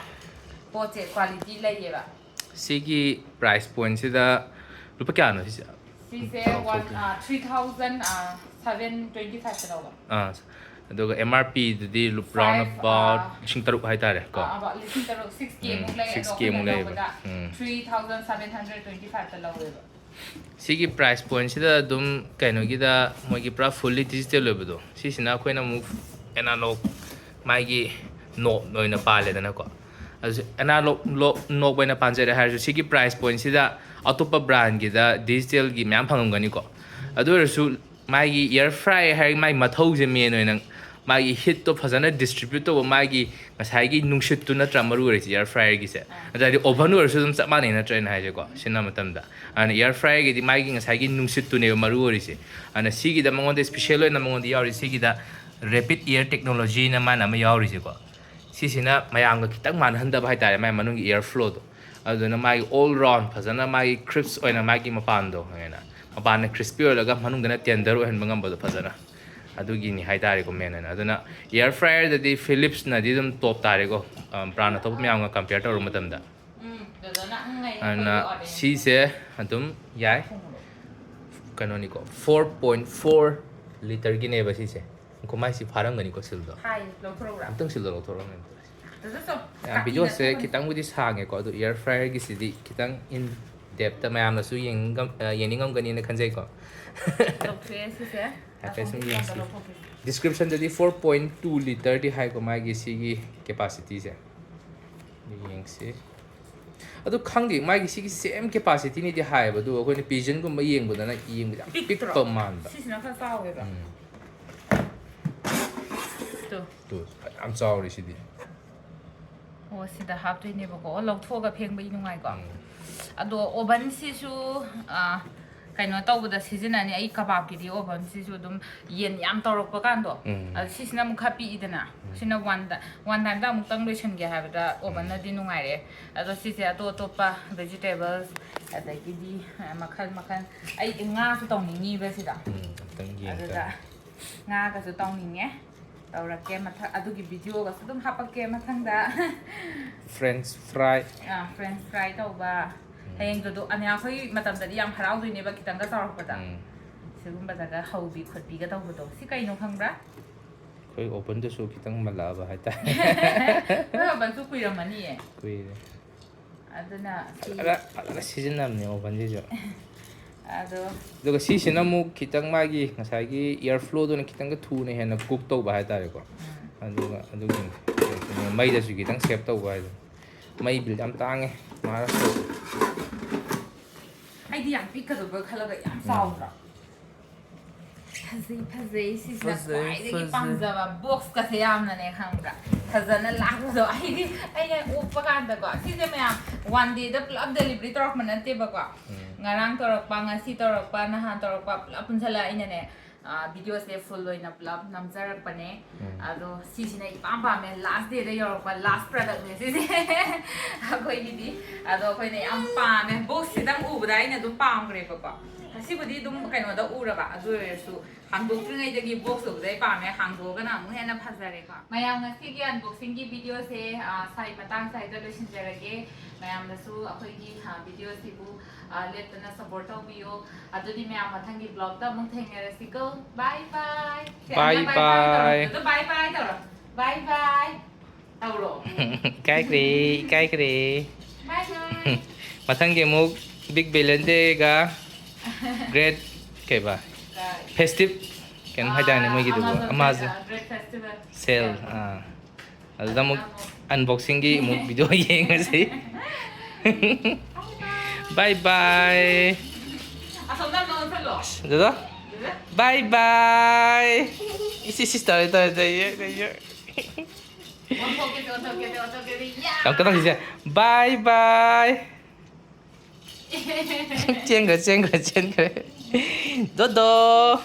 ꯄꯣꯠꯁꯦ ꯀ꯭ꯋꯥꯂꯤꯇꯤ ꯂꯩꯌꯦꯕ꯫ ꯁꯤꯒꯤ ꯄ꯭ꯔꯥꯏꯁ ꯄꯣꯏꯟꯁꯤꯗ ꯂꯨꯄꯥ ꯀꯌꯥꯅꯣ ꯁꯤꯁꯦ? ꯁꯤꯁꯦ one, uh, three thousand, uh, seven twenty ꯐꯥꯏꯚꯇ ꯂꯧꯕ꯫ ꯑꯥ, ꯑꯗꯨꯒ ꯑꯦꯝ ꯑꯥꯔ ꯄꯤꯗꯨꯗꯤ round Five, about ꯑꯥ, ꯂꯤꯁꯤꯡ ꯇꯔꯨꯛ ꯍꯥꯏꯇꯥꯔꯦ ꯀꯣ. ꯑꯥ, about ꯂꯤꯁꯤꯡ ꯇꯔꯨꯛ, six K ꯎꯝ, ꯃꯨꯛ ꯂꯩ꯫ six ꯑꯗꯣ K ꯃꯨꯛ ꯑꯩꯈꯣꯏꯅ ꯂꯩꯌꯦꯕ. ꯂꯧꯕꯗ ꯎꯝ. three thousand seven hundred twenty five ꯇ ꯂꯧꯋꯦꯕ. ꯁꯤꯒꯤ price pointꯁꯤꯗ ꯑꯗꯨꯝ ꯀꯩꯅꯣꯒꯤꯗ ꯃꯣꯏꯒꯤ ꯄꯨꯔꯥ fully digital ꯑꯣꯏꯕꯗꯣ, ꯁꯤꯁꯤꯅ ꯑꯩꯈꯣꯏꯅ ꯑꯃꯨꯛ analog ꯃꯥꯒꯤ knob ꯑꯣꯏꯅ ꯄꯥꯜꯂꯦꯗꯅꯀꯣ. ꯑꯗꯨ analog knob ꯑꯣꯏꯅ ꯄꯥꯟꯖꯔꯦ ꯍꯥꯏꯔꯁꯨ, ꯁꯤꯒꯤ price pointꯁꯤꯗ ꯑꯇꯣꯞꯄ brandꯒꯤꯗ digitalꯒꯤ ꯃꯌꯥꯝ ꯐꯪꯉꯝꯒꯅꯤꯀꯣ. ꯑꯗꯨ ꯑꯣꯏꯔꯁꯨ ꯃꯥꯒꯤ air fryer ꯍꯥꯏꯔꯒ ꯃꯥꯒꯤ ꯃꯊꯧꯁꯦ main ꯑꯣꯏꯅ ꯃꯥꯒꯤ heatꯇꯣ ꯐꯖꯅ distribute ꯇꯧꯕ, ꯃꯥꯒꯤ ꯉꯁꯥꯏꯒꯤ ꯅꯨꯡꯁꯤꯠꯇꯨ ꯅꯠꯇ꯭ꯔꯥ ꯃꯔꯨ ꯑꯣꯏꯔꯤꯁꯦ air fryerꯒꯤꯁꯦ. ꯅꯠꯇ꯭ꯔꯗꯤ oven ꯑꯣꯏꯔꯁꯨ ꯑꯗꯨꯝ ꯆꯞ ꯃꯥꯟꯅꯩ ꯅꯠꯇ꯭ꯔꯥ ꯑꯩꯅ ꯍꯥꯏꯁꯦꯀꯣ, ꯁꯤꯖꯤꯟꯅꯕ ꯃꯇꯝꯗ. ꯑꯗꯨꯅ air fryerꯒꯤꯗꯤ ꯃꯥꯒꯤ ꯉꯁꯥꯏꯒꯤ ꯅꯨꯡꯁꯤꯠꯇꯨꯅꯦꯕ ꯃꯔꯨ ꯑꯣꯏꯔꯤꯁꯦ. ꯑꯗꯨꯅ ꯁꯤꯒꯤꯗ ꯃꯉꯣꯟꯗ special ꯑꯣꯏꯅ ꯃꯉꯣꯟꯗ ꯌꯥꯎꯔꯤ ꯁꯤꯒꯤꯗ rapid air technologyꯅ ꯃꯥꯅ ꯑꯃ ꯌꯥꯎꯔꯤꯁꯦꯀꯣ. ꯁꯤꯁꯤꯅ ꯃꯌꯥꯝꯒ ꯈꯤꯇꯪ ꯃꯥꯟꯅꯍꯟꯗꯕ ꯍꯥꯏꯇꯥꯔꯦ, ꯃꯥꯏ ꯃꯅꯨꯡꯒꯤ air flowꯗꯣ. ꯑꯗꯨꯗꯨꯅ ꯃꯥꯒꯤ all round ꯐꯖꯅ ꯃꯥꯒꯤ crisp ꯑꯣꯏꯅ ꯃꯥꯒꯤ ꯃꯄꯥꯟꯗꯣ ꯈꯪꯉꯦꯅ, ꯃꯄꯥꯟꯅ crispy ꯑꯣꯏꯔꯒ ꯃꯅꯨꯡꯗꯅ tender ꯑꯣꯏꯍꯟꯕ ꯉꯝꯕꯗꯣ ꯐꯖꯅ. ꯑꯗꯨꯒꯤꯅꯤ ꯍꯥꯏꯇꯥꯔꯦꯀꯣ main ꯑꯣꯏꯅ. ꯑꯗꯨꯅ air fryerꯗꯗꯤ Philipsꯅꯗꯤ ꯑꯗꯨꯝ top ꯇꯥꯔꯦꯀꯣ, brand ꯑꯇꯣꯞꯄ ꯃꯌꯥꯝꯒ compare ꯇꯧꯔꯨꯕ ꯃꯇꯝꯗ. ꯎꯝ, ꯐꯖꯅ ꯎꯝ, ꯉꯥꯏ ꯑꯗꯨꯅ ꯑꯩꯈꯣꯏꯒꯤ order. ꯁꯤꯁꯦ ꯑꯗꯨꯝ ꯌꯥꯏ. ꯀꯩꯅꯣꯅꯤꯀꯣ, four point four literꯒꯤꯅꯦꯕ ꯁꯤꯁꯦ. ꯉꯥꯏꯈꯣ, ꯃꯥꯏꯁꯤ ꯐꯥꯔꯝꯒꯅꯤꯀꯣ ꯁꯤꯜꯗꯣ. ꯍꯥꯏ, ꯂꯧꯊꯣꯔꯛꯎꯔꯥ? ꯑꯝꯇꯪ ꯁꯤꯜꯗꯣ ꯂꯧꯊꯣꯔꯛꯑꯣ ꯑꯝꯇ. ꯑꯗꯨꯗ ꯁꯨꯝ ꯌꯥꯝ ꯀꯥꯇꯤꯅ videoꯁꯦ ꯊꯣꯛꯍꯟ- ꯈꯤꯇꯪꯕꯨꯗꯤ ꯁꯥꯡꯉꯦꯀꯣ, ꯑꯗꯣ air fryerꯒꯤꯁꯤꯗꯤ ꯈꯤꯇꯪ in depthꯇ ꯃꯌꯥꯝꯅꯁꯨ ꯌꯦꯡꯉꯝ-, ꯑ, ꯌꯦꯡꯅꯤꯡꯉꯝꯒꯅꯤꯅ ꯈꯟꯖꯩꯀꯣ. ꯂꯧꯊꯣꯛꯑꯦ ꯁꯤꯁꯦ꯫ ꯍꯥꯏꯐꯦꯠ ꯁꯨꯝ ꯑꯁꯣꯝꯒꯤ ꯌꯦꯡꯁꯤ. ꯐꯣꯟꯗ ꯂꯧꯊꯣꯛꯈꯤꯁꯦ. Descriptionꯗꯗꯤ four point two literꯗꯤ ꯍꯥꯏꯀꯣ ꯃꯥꯒꯤ ꯁꯤꯒꯤ capacityꯁꯦ. ꯑꯗꯨ ꯌꯦꯡꯁꯤ. ꯑꯗꯨ ꯈꯪꯗꯦ, ꯃꯥꯒꯤ ꯁꯤꯒꯤ same capacityꯅꯤꯗꯤ ꯍꯥꯏꯌꯦꯕ, ꯑꯗꯨꯒ ꯑꯩꯈꯣꯏꯅ Pigeonꯒꯨꯝꯕ ꯌꯦꯡꯕꯗꯅ ꯌꯦꯡꯕꯗ ꯌꯥꯝ ꯄꯤꯛꯇ꯭ꯔꯣ? ꯄꯤꯛꯄ ꯃꯥꯟꯕ. ꯁꯤꯁꯤꯅ ꯈꯔ ꯆꯥꯎꯋꯦꯕ꯫ ꯎꯝ. ꯇꯨ꯫ ꯇꯨ, ꯌꯥꯝ ꯆꯥꯎꯔꯤ ꯁꯤꯗꯤ. ꯑꯣ, ꯁꯤꯗ ꯍꯥꯞꯇꯣꯏꯅꯦꯕꯀꯣ꯫ ꯑꯣ, ꯂꯧꯊꯣꯛꯑꯒ ꯐꯦꯡꯕꯗꯤ ꯅꯨꯡꯉꯥꯏꯀꯣ꯫ ꯎꯝ. ꯑꯗꯣ ovenꯁꯤꯁꯨ, ꯑ, ꯀꯩꯅꯣ ꯇꯧꯕꯗ ꯁꯤꯖꯤꯟꯅꯅꯤ꯫ ꯑꯩ ꯀꯕꯥꯕꯀꯤꯗꯤ ovenꯁꯤꯁꯨ ꯑꯗꯨꯝ ꯌꯦꯟ ꯌꯥꯝ ꯇꯧꯔꯛꯄ ꯀꯥꯟꯗꯣ, ꯎꯝ. ꯑꯗ ꯁꯤꯁꯤꯅ ꯑꯃꯨꯛ ꯈꯔ ꯄꯤꯛꯏꯗꯅ꯫ ꯎꯝ. ꯁꯤꯅ one ti-, one timeꯗ ꯑꯃꯨꯛꯇꯪ ꯂꯣꯏꯁꯟꯒꯦ ꯍꯥꯏꯕꯗ ovenꯅꯗꯤ ꯅꯨꯡꯉꯥꯏꯔꯦ꯫ ꯑꯗꯣ ꯁꯤꯁꯦ ꯑꯇꯣꯞ ꯑꯇꯣꯞꯄ vegetables, ꯑꯗꯒꯤꯗꯤ, ꯑ, ꯃꯈꯜ ꯃꯈꯜ꯫ ꯑꯩ ꯉꯥꯁꯨ ꯇꯧꯅꯤꯡꯉꯤꯕ ꯁꯤꯗ꯫ ꯎꯝ, ꯑꯝꯇꯪ ꯌꯦꯡ ꯑꯗꯨꯗ ꯇꯥꯔꯦ. ꯉꯥꯒꯁꯨ ꯇꯧꯅꯤꯡꯉꯦ꯫ ꯇꯧꯔꯛꯀꯦ ꯃꯊꯪ, ꯑꯗꯨꯒꯤ videoꯒꯁꯨ ꯑꯗꯨꯝ ꯍꯥꯄꯛꯀꯦ ꯃꯊꯪꯗ꯫ French fry. ꯑꯥ, French fry ꯇꯧꯕ꯫ ꯍꯌꯦꯡ ꯇꯣꯗꯣ ꯑꯅꯤꯌꯥ ꯑꯩꯈꯣꯏ ꯃꯇꯝꯗꯗꯤ ꯌꯥꯝ ꯍꯔꯥꯎꯗꯣꯏꯅꯦꯕ, ꯈꯤꯇꯪꯒ ꯆꯥꯎꯔꯛꯄꯗ꯫ ꯎꯝ. ꯁꯤꯒꯨꯝꯕꯗꯒ ꯍꯧꯕꯤ ꯈꯣꯠꯄꯤꯒ ꯇꯧꯕꯗꯣ꯫ ꯁꯤ ꯀꯩꯅꯣ ꯈꯪꯕ꯭ꯔꯥ? ꯑꯩꯈꯣꯏ oven ꯗꯨꯁꯨ ꯈꯤꯇꯪ ꯃꯜꯂꯛꯑꯕ ꯍꯥꯏꯇꯥꯔꯦ꯫ ꯅꯣꯏ oven ꯁꯨ ꯀꯨꯏꯔꯝꯃꯅꯤꯌꯦ꯫ ꯀꯨꯏꯔꯦ꯫ ꯑꯗꯨꯅ ꯁꯤ ꯐꯖꯅ ꯐꯖꯅ ꯁꯤꯖꯤꯟꯅꯕꯅꯦ oven ꯁꯤꯁꯨ꯫ ꯑꯗꯣ ꯑꯗꯨꯒ ꯁꯤꯁꯤꯅ ꯑꯃꯨꯛ ꯈꯤꯇꯪ ꯃꯥꯒꯤ ꯉꯁꯥꯏꯒꯤ air flow ꯗꯨꯅ ꯈꯤꯇꯪꯒ ꯊꯨꯅ ꯍꯦꯟꯅ cook ꯇꯧꯕ ꯍꯥꯏꯇꯥꯔꯦꯀꯣ꯫ ꯎꯝ, ꯑꯗꯨꯒ ꯑꯗꯨꯒꯤ ꯃꯩꯗꯁꯨ ꯈꯤꯇꯪ save ꯇꯧꯕ ꯍꯥꯏꯗꯣ꯫ ꯃꯩ bill ꯌꯥꯝ ꯇꯥꯡꯉꯦ ꯃꯍꯥꯔꯥꯁꯇ꯭ꯔꯗ꯫ ꯑꯩꯗꯤ ꯌꯥꯝ ꯄꯤꯛꯀꯗꯕ ꯈꯜꯂꯒ ꯌꯥꯝ ꯆꯥꯎꯗ꯭ꯔꯣ? ꯐꯖꯩ ꯐꯖꯩ꯫ ꯁꯤꯁꯤꯅ ꯐꯖꯩ, ꯈ꯭ꯋꯥꯏꯗꯒꯤ ꯐꯖꯩ꯫ ꯄꯥꯝꯖꯕ꯫ Box ꯀꯁꯦ ꯌꯥꯝꯅꯅꯦ ꯈꯪꯕ꯭ꯔꯥ, ꯐꯖꯅ ꯂꯥꯛꯄꯗꯣ꯫ ꯑꯩꯗꯤ ꯑꯩꯅ ꯑꯣꯛꯄ ꯀꯥꯟꯗꯀꯣ, ꯁꯤꯁꯦ ꯃꯌꯥꯝ one day ꯗ ꯄꯨꯂꯞ delivery ꯇꯧꯔꯛꯄ ꯅꯠꯇꯦꯕꯀꯣ꯫ ꯎꯝ꯫ ꯉꯔꯥꯡ ꯇꯧꯔꯛꯄ, ꯉꯁꯤ ꯇꯧꯔꯛꯄ, ꯅꯍꯥꯟ ꯇꯧꯔꯛꯄ ꯄꯨꯂꯞ ꯄꯨꯟꯁꯤꯜꯂ ꯑꯩꯅꯅꯦ, video ꯁꯦ full ꯑꯣꯏꯅ ꯄꯨꯂꯞ ꯅꯝꯖꯔꯛꯄꯅꯦ꯫ ꯎꯝ꯫ ꯑꯗꯣ ꯁꯤꯁꯤꯅ ꯏꯄꯥꯝ ꯄꯥꯝꯃꯦ, last day ꯗ ꯌꯧꯔꯛꯄ last product ꯅꯦ ꯁꯤꯁꯦ꯫ ꯑꯩꯈꯣꯏꯒꯤꯗꯤ꯫ ꯑꯗꯣ ꯑꯩꯈꯣꯏꯅ ꯌꯥꯝ ꯄꯥꯝꯃꯦ꯫ Box ꯁꯤꯗꯪ ꯎꯕꯗ ꯑꯩꯅ ꯑꯗꯨꯝ ꯄꯥꯝꯈ꯭ꯔꯦꯕꯀꯣ꯫ ꯉꯁꯤꯕꯨꯗꯤ ꯑꯗꯨꯝ ꯀꯩꯅꯣꯗ ꯎꯔꯕ, ꯑꯗꯨ ꯑꯣꯏꯔꯁꯨ ꯍꯥꯡꯗꯣꯛꯇ꯭ꯔꯤꯉꯩꯗꯒꯤ box ꯎꯕꯗ ꯑꯩ ꯄꯥꯝꯃꯦ, ꯍꯥꯡꯗꯣꯛꯑꯒꯅ ꯑꯃꯨꯛ ꯍꯦꯟꯅ ꯐꯖꯔꯦꯀꯣ꯫ ꯃꯌꯥꯝ, ꯉꯁꯤꯒꯤ unboxing ꯒꯤ video ꯁꯦ, ꯑ, ꯁ꯭ꯋꯥꯏ ꯃꯇꯥꯡ ꯁ꯭ꯋꯥꯏꯗ ꯂꯣꯏꯁꯤꯟꯖꯔꯒꯦ꯫ ꯃꯌꯥꯝꯅꯁꯨ ꯑꯩꯈꯣꯏꯒꯤ, ꯑ, video ꯁꯤꯕꯨ, ꯑ, ꯂꯦꯞꯇꯅ support ꯇꯧꯕꯤꯌꯣ꯫ ꯑꯗꯨꯗꯤ ꯃꯌꯥꯝ, ꯃꯊꯪꯒꯤ vlog ꯇ ꯑꯃꯨꯛ ꯊꯦꯡꯅꯔꯁꯤꯀꯣ꯫ Bye bye꯫ ꯁꯦ, Bye ꯑꯃꯅ bye bye ꯇꯧꯔꯣ꯫ bye꯫ ꯑꯗꯨ bye bye ꯇꯧꯔꯣ꯫ Bye bye ꯇꯧꯔꯣ꯫ ꯏꯀꯥꯏꯈ꯭ꯔꯦ, ꯏꯀꯥꯏꯈ꯭ꯔꯦ꯫ Bye bye꯫ ꯃꯊꯪꯒꯤ ꯑꯃꯨꯛ big Valentine Day ꯒ great ꯀꯩꯕ, festive ꯀꯩꯅꯣꯝ ꯍꯥꯏꯇꯥꯔꯦꯅꯦ ꯃꯣꯏꯒꯤꯗꯨꯕꯨ꯫ Amazon Amazon Great, ꯑ, Great Festival sale꯫ Sale꯫ ꯑꯥ꯫ ꯑꯗꯨꯗ ꯑꯃꯨꯛ unboxing ꯒꯤ ꯑꯃꯨꯛ video ꯌꯦꯡꯉꯁꯤ꯫ Bye bye꯫ ꯑꯁꯣꯝꯗ ꯑꯃꯨꯛ ꯑꯣꯟꯁꯤꯜꯂꯣ꯫ ꯑꯗꯨꯗ? ꯑꯗꯨꯗ? Bye bye꯫ ꯏꯁ, ꯏꯁ, ꯏꯁ, ꯇꯧꯔꯦ, ꯇꯧꯔꯦ, ꯇꯧꯔꯦ, ꯌꯦ, ꯌꯦ, ꯌꯦ꯫ ꯑꯣꯟꯊꯣꯛꯀꯦ, ꯑꯣꯟꯊꯣꯛꯀꯦ, ꯑꯣꯟꯊꯣꯛꯀꯦ, ꯌꯥ! ꯌꯥꯝ ꯀꯟꯅ ꯍꯧꯖꯤꯛꯁꯦ꯫ Bye bye꯫ ꯆꯦꯟꯈ꯭ꯔꯦ, ꯆꯦꯟꯈ꯭ꯔꯦ, ꯆꯦꯟꯈ꯭ꯔꯦ꯫ ꯗꯣꯗꯣ꯫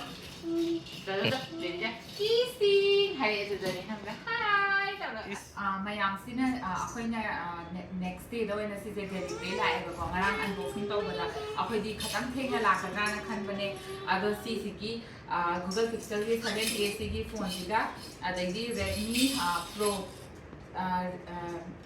ꯗꯣꯗꯣ, ꯗꯣꯗꯣ, ꯗꯣꯗꯣ꯫ Kissing ꯍꯥꯏꯔꯛꯑꯦ ꯑꯗꯨꯗꯅꯦ ꯈꯪꯕ꯭ꯔꯥ? Hi ꯇꯧꯔꯒ꯫ ꯏꯁ꯫ ꯑꯥ, ꯃꯌꯥꯝꯁꯤꯅ, ꯑꯥ, ꯑꯩꯈꯣꯏꯅ, ꯑꯥ, ne-, next day ꯗ ꯑꯣꯏꯅ ꯁꯤꯁꯦ delivery ꯂꯥꯛꯑꯦꯕꯀꯣ꯫ ꯉꯔꯥꯡ unboxing ꯇꯧꯕꯗ ꯑꯩꯈꯣꯏꯗꯤ ꯈꯇꯪ ꯊꯦꯡꯅ ꯂꯥꯛꯀꯗ꯭ꯔꯥꯅ ꯈꯟꯕꯅꯦ꯫ ꯑꯗꯣ ꯁꯤꯁꯤꯒꯤ, ꯑꯥ, Google Pixel ꯒꯤ seven A ꯁꯤꯒꯤ phone ꯁꯤꯒ, ꯑꯗꯩꯗꯤ Redmi, ꯑꯥ, Pro ꯑ, ꯑ,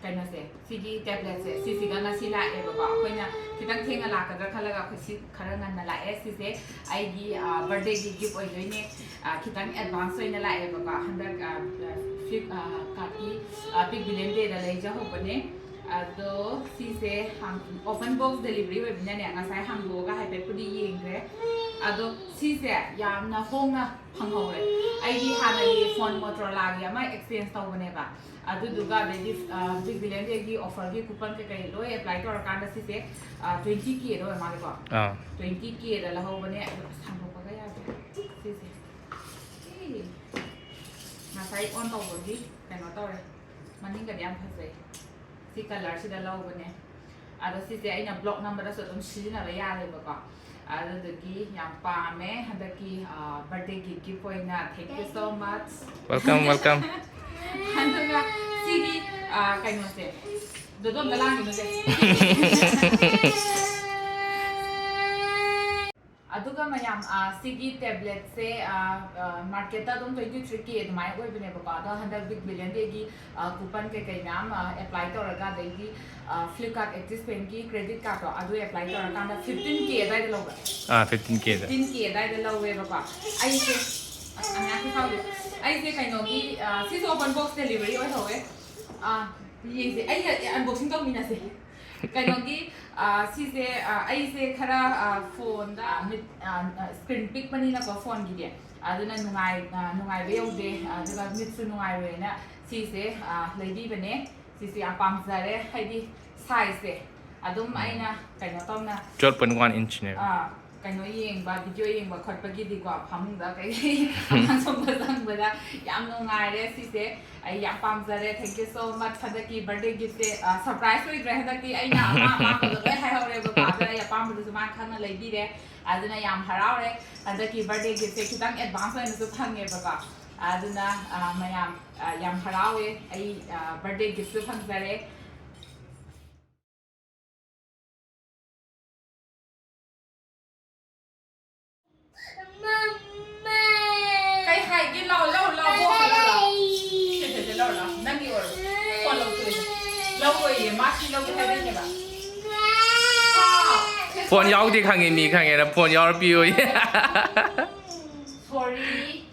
ꯀꯩꯅꯣꯁꯦ, ꯁꯤꯒꯤ ꯇꯦꯕ꯭ꯂꯦꯠꯁꯦ, ꯁꯤꯁꯤꯒ ꯉꯁꯤ ꯂꯥꯛꯑꯦꯕꯀꯣ꯫ ꯑꯩꯈꯣꯏꯅ ꯈꯤꯇꯪ ꯊꯦꯡꯅ ꯂꯥꯛꯀꯗ꯭ꯔꯥ ꯈꯜꯂꯒ ꯑꯩꯈꯣꯏ ꯁꯤ ꯈꯔ ꯉꯟꯅ ꯂꯥꯛꯑꯦ꯫ ꯁꯤꯁꯦ ꯑꯩꯒꯤ, ꯑ, ꯕꯔꯊꯗꯦꯒꯤ ꯒꯤꯐ ꯑꯣꯏꯗꯣꯏꯅꯦ꯫ ꯑ, ꯈꯤꯇꯪ ꯑꯦꯗꯚꯥꯟꯁ ꯑꯣꯏꯅ ꯂꯥꯛꯑꯦꯕꯀꯣ꯫ ꯍꯟꯗꯛ, ꯑ, ꯐ꯭ꯂꯤꯞꯀꯥꯔꯠꯀꯤ, ꯑ, ꯕꯤꯛ ꯕꯤꯂꯤꯌꯟ ꯗꯦꯗ ꯂꯩꯖꯍꯧꯕꯅꯦ꯫ ꯑꯗꯣ ꯁꯤꯁꯦ ꯍꯥꯡ-, ꯑꯣꯄꯟ ꯕꯣꯛꯁ ꯗꯦꯂꯤꯚꯔꯤ ꯑꯣꯏꯕꯅꯤꯅꯅꯦ, ꯉꯁꯥꯏ ꯍꯥꯡꯗꯣꯛꯑꯒ ꯍꯥꯏꯐꯦꯠꯄꯨꯗꯤ ꯌꯦꯡꯈ꯭ꯔꯦ꯫ ꯑꯗꯣ ꯁꯤꯁꯦ ꯌꯥꯝꯅ ꯍꯣꯡꯅ ꯐꯪꯍꯧꯔꯦ꯫ ꯑꯩꯒꯤ ꯍꯥꯟꯅꯒꯤ ꯐꯣꯟ ꯃꯣꯇꯣꯔꯣꯂꯥꯒꯤ ꯑꯃ ꯑꯦꯛꯁꯆꯦꯟꯖ ꯇꯧꯕꯅꯦꯕ꯫ ꯑꯗꯨꯗꯨꯒ ꯑꯗꯩꯗꯤ, ꯑ, ꯕꯤꯛ ꯕꯤꯂꯤꯌꯟ ꯗꯦꯒꯤ ꯑꯣꯐꯔꯒꯤ ꯀꯨꯄꯟ ꯀꯩꯀꯩ ꯂꯣꯏ ꯑꯦꯄ꯭ꯂꯥꯏ ꯇꯧꯔꯀꯥꯟꯗ ꯁꯤꯁꯦ, ꯑ, ꯇ꯭ꯋꯦꯟꯇꯤ ꯀꯦꯗ ꯑꯣꯏꯔ ꯃꯥꯜꯂꯦꯀꯣ꯫ ꯑꯥ꯫ ꯇ꯭ꯋꯦꯟꯇꯤ ꯀꯦꯗ ꯂꯧꯍꯧꯕꯅꯦ꯫ ꯑꯗꯣ ꯑꯁ, ꯍꯥꯡꯗꯣꯛꯄꯒ ꯌꯥꯗ꯭ꯔꯦ꯫ ꯁꯤꯁꯦ꯫ ꯁꯤ ꯉꯁꯥꯏ ꯑꯣꯟ ꯇꯧꯕꯒꯤ ꯀꯩꯅꯣ ꯇꯧꯔꯦ꯫ ꯃꯅꯤꯡꯒꯗꯤ ꯌꯥꯝ ꯐꯖꯩ꯫ ꯁꯤ ꯀꯂꯔꯁꯤꯗ ꯂꯧꯕꯅꯦ꯫ ꯑꯗꯣ ꯁꯤꯁꯦ ꯑꯩꯅ ꯕ꯭ꯂꯣꯛ ꯅꯝꯕꯗꯁꯨ ꯑꯗꯨꯝ ꯁꯤꯖꯤꯟꯅꯕ ꯌꯥꯔꯦꯕꯀꯣ꯫ ꯑꯗꯨꯗꯨꯒꯤ ꯌꯥꯝ ꯄꯥꯝꯃꯦ꯫ ꯍꯟꯗꯛꯀꯤ, ꯑ, ꯕꯔꯊꯗꯦ ꯒꯤꯐꯀꯤ ꯑꯣꯏꯅ thank you so much꯫ Welcome, welcome꯫ ꯑꯗꯨꯒ ꯁꯤꯒꯤ, ꯑ, ꯀꯩꯅꯣꯁꯦ, ꯗꯣꯗꯣ ꯑꯝꯇ ꯂꯥꯡꯒꯅꯨꯁꯦ꯫ ꯑꯗꯨꯒ ꯃꯌꯥꯝ, ꯑ, ꯁꯤꯒꯤ ꯇꯦꯕ꯭ꯂꯦꯠꯁꯦ, ꯑ, ꯑ, ꯃꯥꯔꯀꯦꯠꯇ ꯑꯗꯨꯝ ꯇ꯭ꯋꯦꯟꯇꯤ ꯊ꯭ꯔꯤ ꯀꯦ ꯑꯗꯨꯃꯥꯏꯅ ꯑꯣꯏꯕꯅꯦꯕꯀꯣ꯫ ꯑꯗꯣ ꯍꯟꯗꯛ ꯕꯤꯛ ꯕꯤꯂꯤꯌꯟ ꯗꯦꯒꯤ, ꯑ, ꯀꯨꯄꯟ ꯀꯩꯀꯩ ꯃꯌꯥꯝ, ꯑ, ꯑꯦꯄ꯭ꯂꯥꯏ ꯇꯧꯔꯒ, ꯑꯗꯩꯗꯤ, ꯑ, ꯐ꯭ꯂꯤꯞꯀꯥꯔꯠ ꯑꯦꯛꯇꯤꯁ ꯕꯦꯡꯀꯤ ꯀ꯭ꯔꯦꯗꯤꯠ ꯀꯥꯔꯠꯇꯣ ꯑꯗꯨ ꯑꯦꯄ꯭ꯂꯥꯏ ꯇꯧꯔꯀꯥꯟꯗ ꯐꯤꯐꯇꯤꯟ ꯀꯦ ꯑꯗꯥꯏꯗ ꯂꯧꯕ꯭ꯔꯥ? ꯑꯥ, ꯐꯤꯐꯇꯤꯟ ꯀꯦꯗ꯫ ꯐꯤꯐꯇꯤꯟ ꯀꯦ ꯑꯗꯥꯏꯗ ꯂꯧꯋꯦꯕꯀꯣ꯫ ꯑꯩꯁꯦ, ꯑꯁ, ꯑꯉꯥꯡꯁꯦ ꯁꯥꯎꯔꯤ꯫ ꯑꯩꯁꯦ ꯀꯩꯅꯣꯒꯤ, ꯑ, ꯁꯤꯁꯨ ꯑꯣꯄꯟ ꯕꯣꯛꯁ ꯗꯦꯂꯤꯚꯔꯤ ꯑꯣꯏꯍꯧꯋꯦ꯫ ꯑ, ꯌꯦꯡꯁꯦ, ꯑꯩꯒ ꯑꯟꯕꯣꯛꯁꯤꯡ ꯇꯧꯃꯤꯟꯅꯁꯦ꯫ ꯀꯩꯅꯣꯒꯤ, ꯑ, ꯁꯤꯁꯦ, ꯑ, ꯑꯩꯁꯦ ꯈꯔ, ꯑ, ꯐꯣꯟꯗ ꯃꯤꯠ, ꯑ, ꯑ, ꯁ꯭ꯀ꯭ꯔꯤꯟ ꯄꯤꯛꯄꯅꯤꯅꯀꯣ ꯐꯣꯟꯒꯤꯗꯤ, ꯑꯗꯨꯅ ꯅꯨꯡꯉꯥꯏ-, ꯑ, ꯅꯨꯡꯉꯥꯏꯕ ꯌꯧꯗꯦ, ꯑꯗꯨꯒ ꯃꯤꯠꯁꯨ ꯅꯨꯡꯉꯥꯏꯔꯣꯏꯅ ꯁꯤꯁꯦ, ꯑ, ꯂꯩꯕꯤꯕꯅꯦ꯫ ꯁꯤꯁꯦ ꯌꯥꯝ ꯄꯥꯝꯖꯔꯦ, ꯍꯥꯏꯗꯤ ꯁꯥꯏꯖꯁꯦ ꯑꯗꯨꯝ ꯎꯝ꯫ ꯑꯩꯅ ꯀꯩꯅꯣ ꯇꯧꯅ twelve point one inch ꯅꯦꯕ꯫ ꯑꯥ, ꯀꯩꯅꯣ ꯌꯦꯡꯕ, ꯚꯤꯗꯤꯑꯣ ꯌꯦꯡꯕ ꯈꯣꯠꯄꯒꯤꯗꯤꯀꯣ, ꯐꯃꯨꯡꯗ ꯀꯩ ꯑꯉꯥꯡ ꯁꯣꯝꯗ ꯆꯪꯕꯗ ꯌꯥꯝ ꯅꯨꯡꯉꯥꯏꯔꯦ꯫ ꯁꯤꯁꯦ ꯑꯩ ꯌꯥꯝ ꯄꯥꯝꯖꯔꯦ꯫ Thank you so much꯫ ꯍꯟꯗꯛꯀꯤ ꯕꯔꯊꯗꯦ ꯒꯤꯐꯁꯦ, ꯑ, ꯁꯔꯄ꯭ꯔꯥꯏꯁ ꯑꯣꯏꯗ꯭ꯔꯦ꯫ ꯍꯟꯗꯛꯇꯤ ꯑꯩꯅ ꯑꯄꯥꯝ ꯑꯄꯥꯝꯕꯗꯣ ꯂꯣꯏ ꯍꯥꯏꯍꯧꯔꯦꯕꯀꯣ꯫ ꯑꯗꯨꯅ ꯑꯩ ꯑꯄꯥꯝꯕꯗꯨꯁꯨ ꯃꯥ ꯈꯪꯅ ꯂꯩꯕꯤꯔꯦ꯫ ꯑꯗꯨꯅ ꯌꯥꯝ ꯍꯔꯥꯎꯔꯦ꯫ ꯍꯟꯗꯛꯀꯤ ꯕꯔꯊꯗꯦ ꯒꯤꯐꯁꯦ ꯈꯤꯇꯪ ꯑꯦꯗꯚꯥꯟꯁ ꯑꯣꯏꯅꯁꯨ ꯐꯪꯉꯦꯕꯀꯣ꯫ ꯑꯗꯨꯅ, ꯑ, ꯃꯌꯥꯝ, ꯑ, ꯌꯥꯝ ꯍꯔꯥꯎꯋꯦ꯫ ꯑꯩ, ꯑ, ꯕꯔꯊꯗꯦ ꯒꯤꯐꯁꯨ ꯐꯪꯖꯔꯦ꯫ ꯀꯩ ꯍꯥꯏꯒꯦ? ꯂꯥꯎ, ꯂꯥꯎ, ꯂꯥꯎ, ꯕꯣꯛꯁ ꯂꯥꯎ, ꯂꯥꯎ꯫ ꯁꯦ, ꯁꯦ, ꯁꯦ, ꯂꯥꯎ, ꯂꯥꯎ꯫ ꯅꯪꯒꯤ ꯑꯣꯏꯔꯣ꯫ ꯐꯣꯟ ꯌꯥꯎꯗꯦ ꯈꯪꯉꯦ, ꯃꯤ ꯈꯪꯉꯦꯅ ꯐꯣꯟ ꯌꯥꯎꯔ ꯄꯤꯌꯣꯌꯦ꯫ Sorry.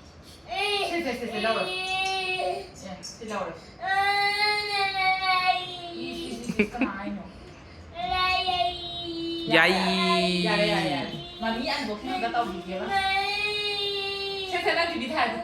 ꯁꯦ, ꯁꯦ, ꯁꯦ, ꯁꯦ, ꯂꯧꯔꯣ꯫ ꯁꯦ, ꯁꯤ ꯂꯧꯔꯣ꯫ ꯏꯁ, ꯏꯁ, ꯏꯁ, ꯏꯁ, ꯀꯅꯥ ꯍꯥꯏꯅꯣ? ꯌꯥꯏ꯫ ꯌꯥꯔꯦ, ꯌꯥꯔꯦ, ꯌꯥꯔꯦ꯫ ꯃꯃꯤ unboxing ꯑꯝꯇ ꯇꯧꯕꯤꯒꯦꯕ꯫ ꯁꯦ, ꯁꯦ, ꯅꯪ ꯇꯤꯚꯤ ꯊꯥꯔꯦ꯫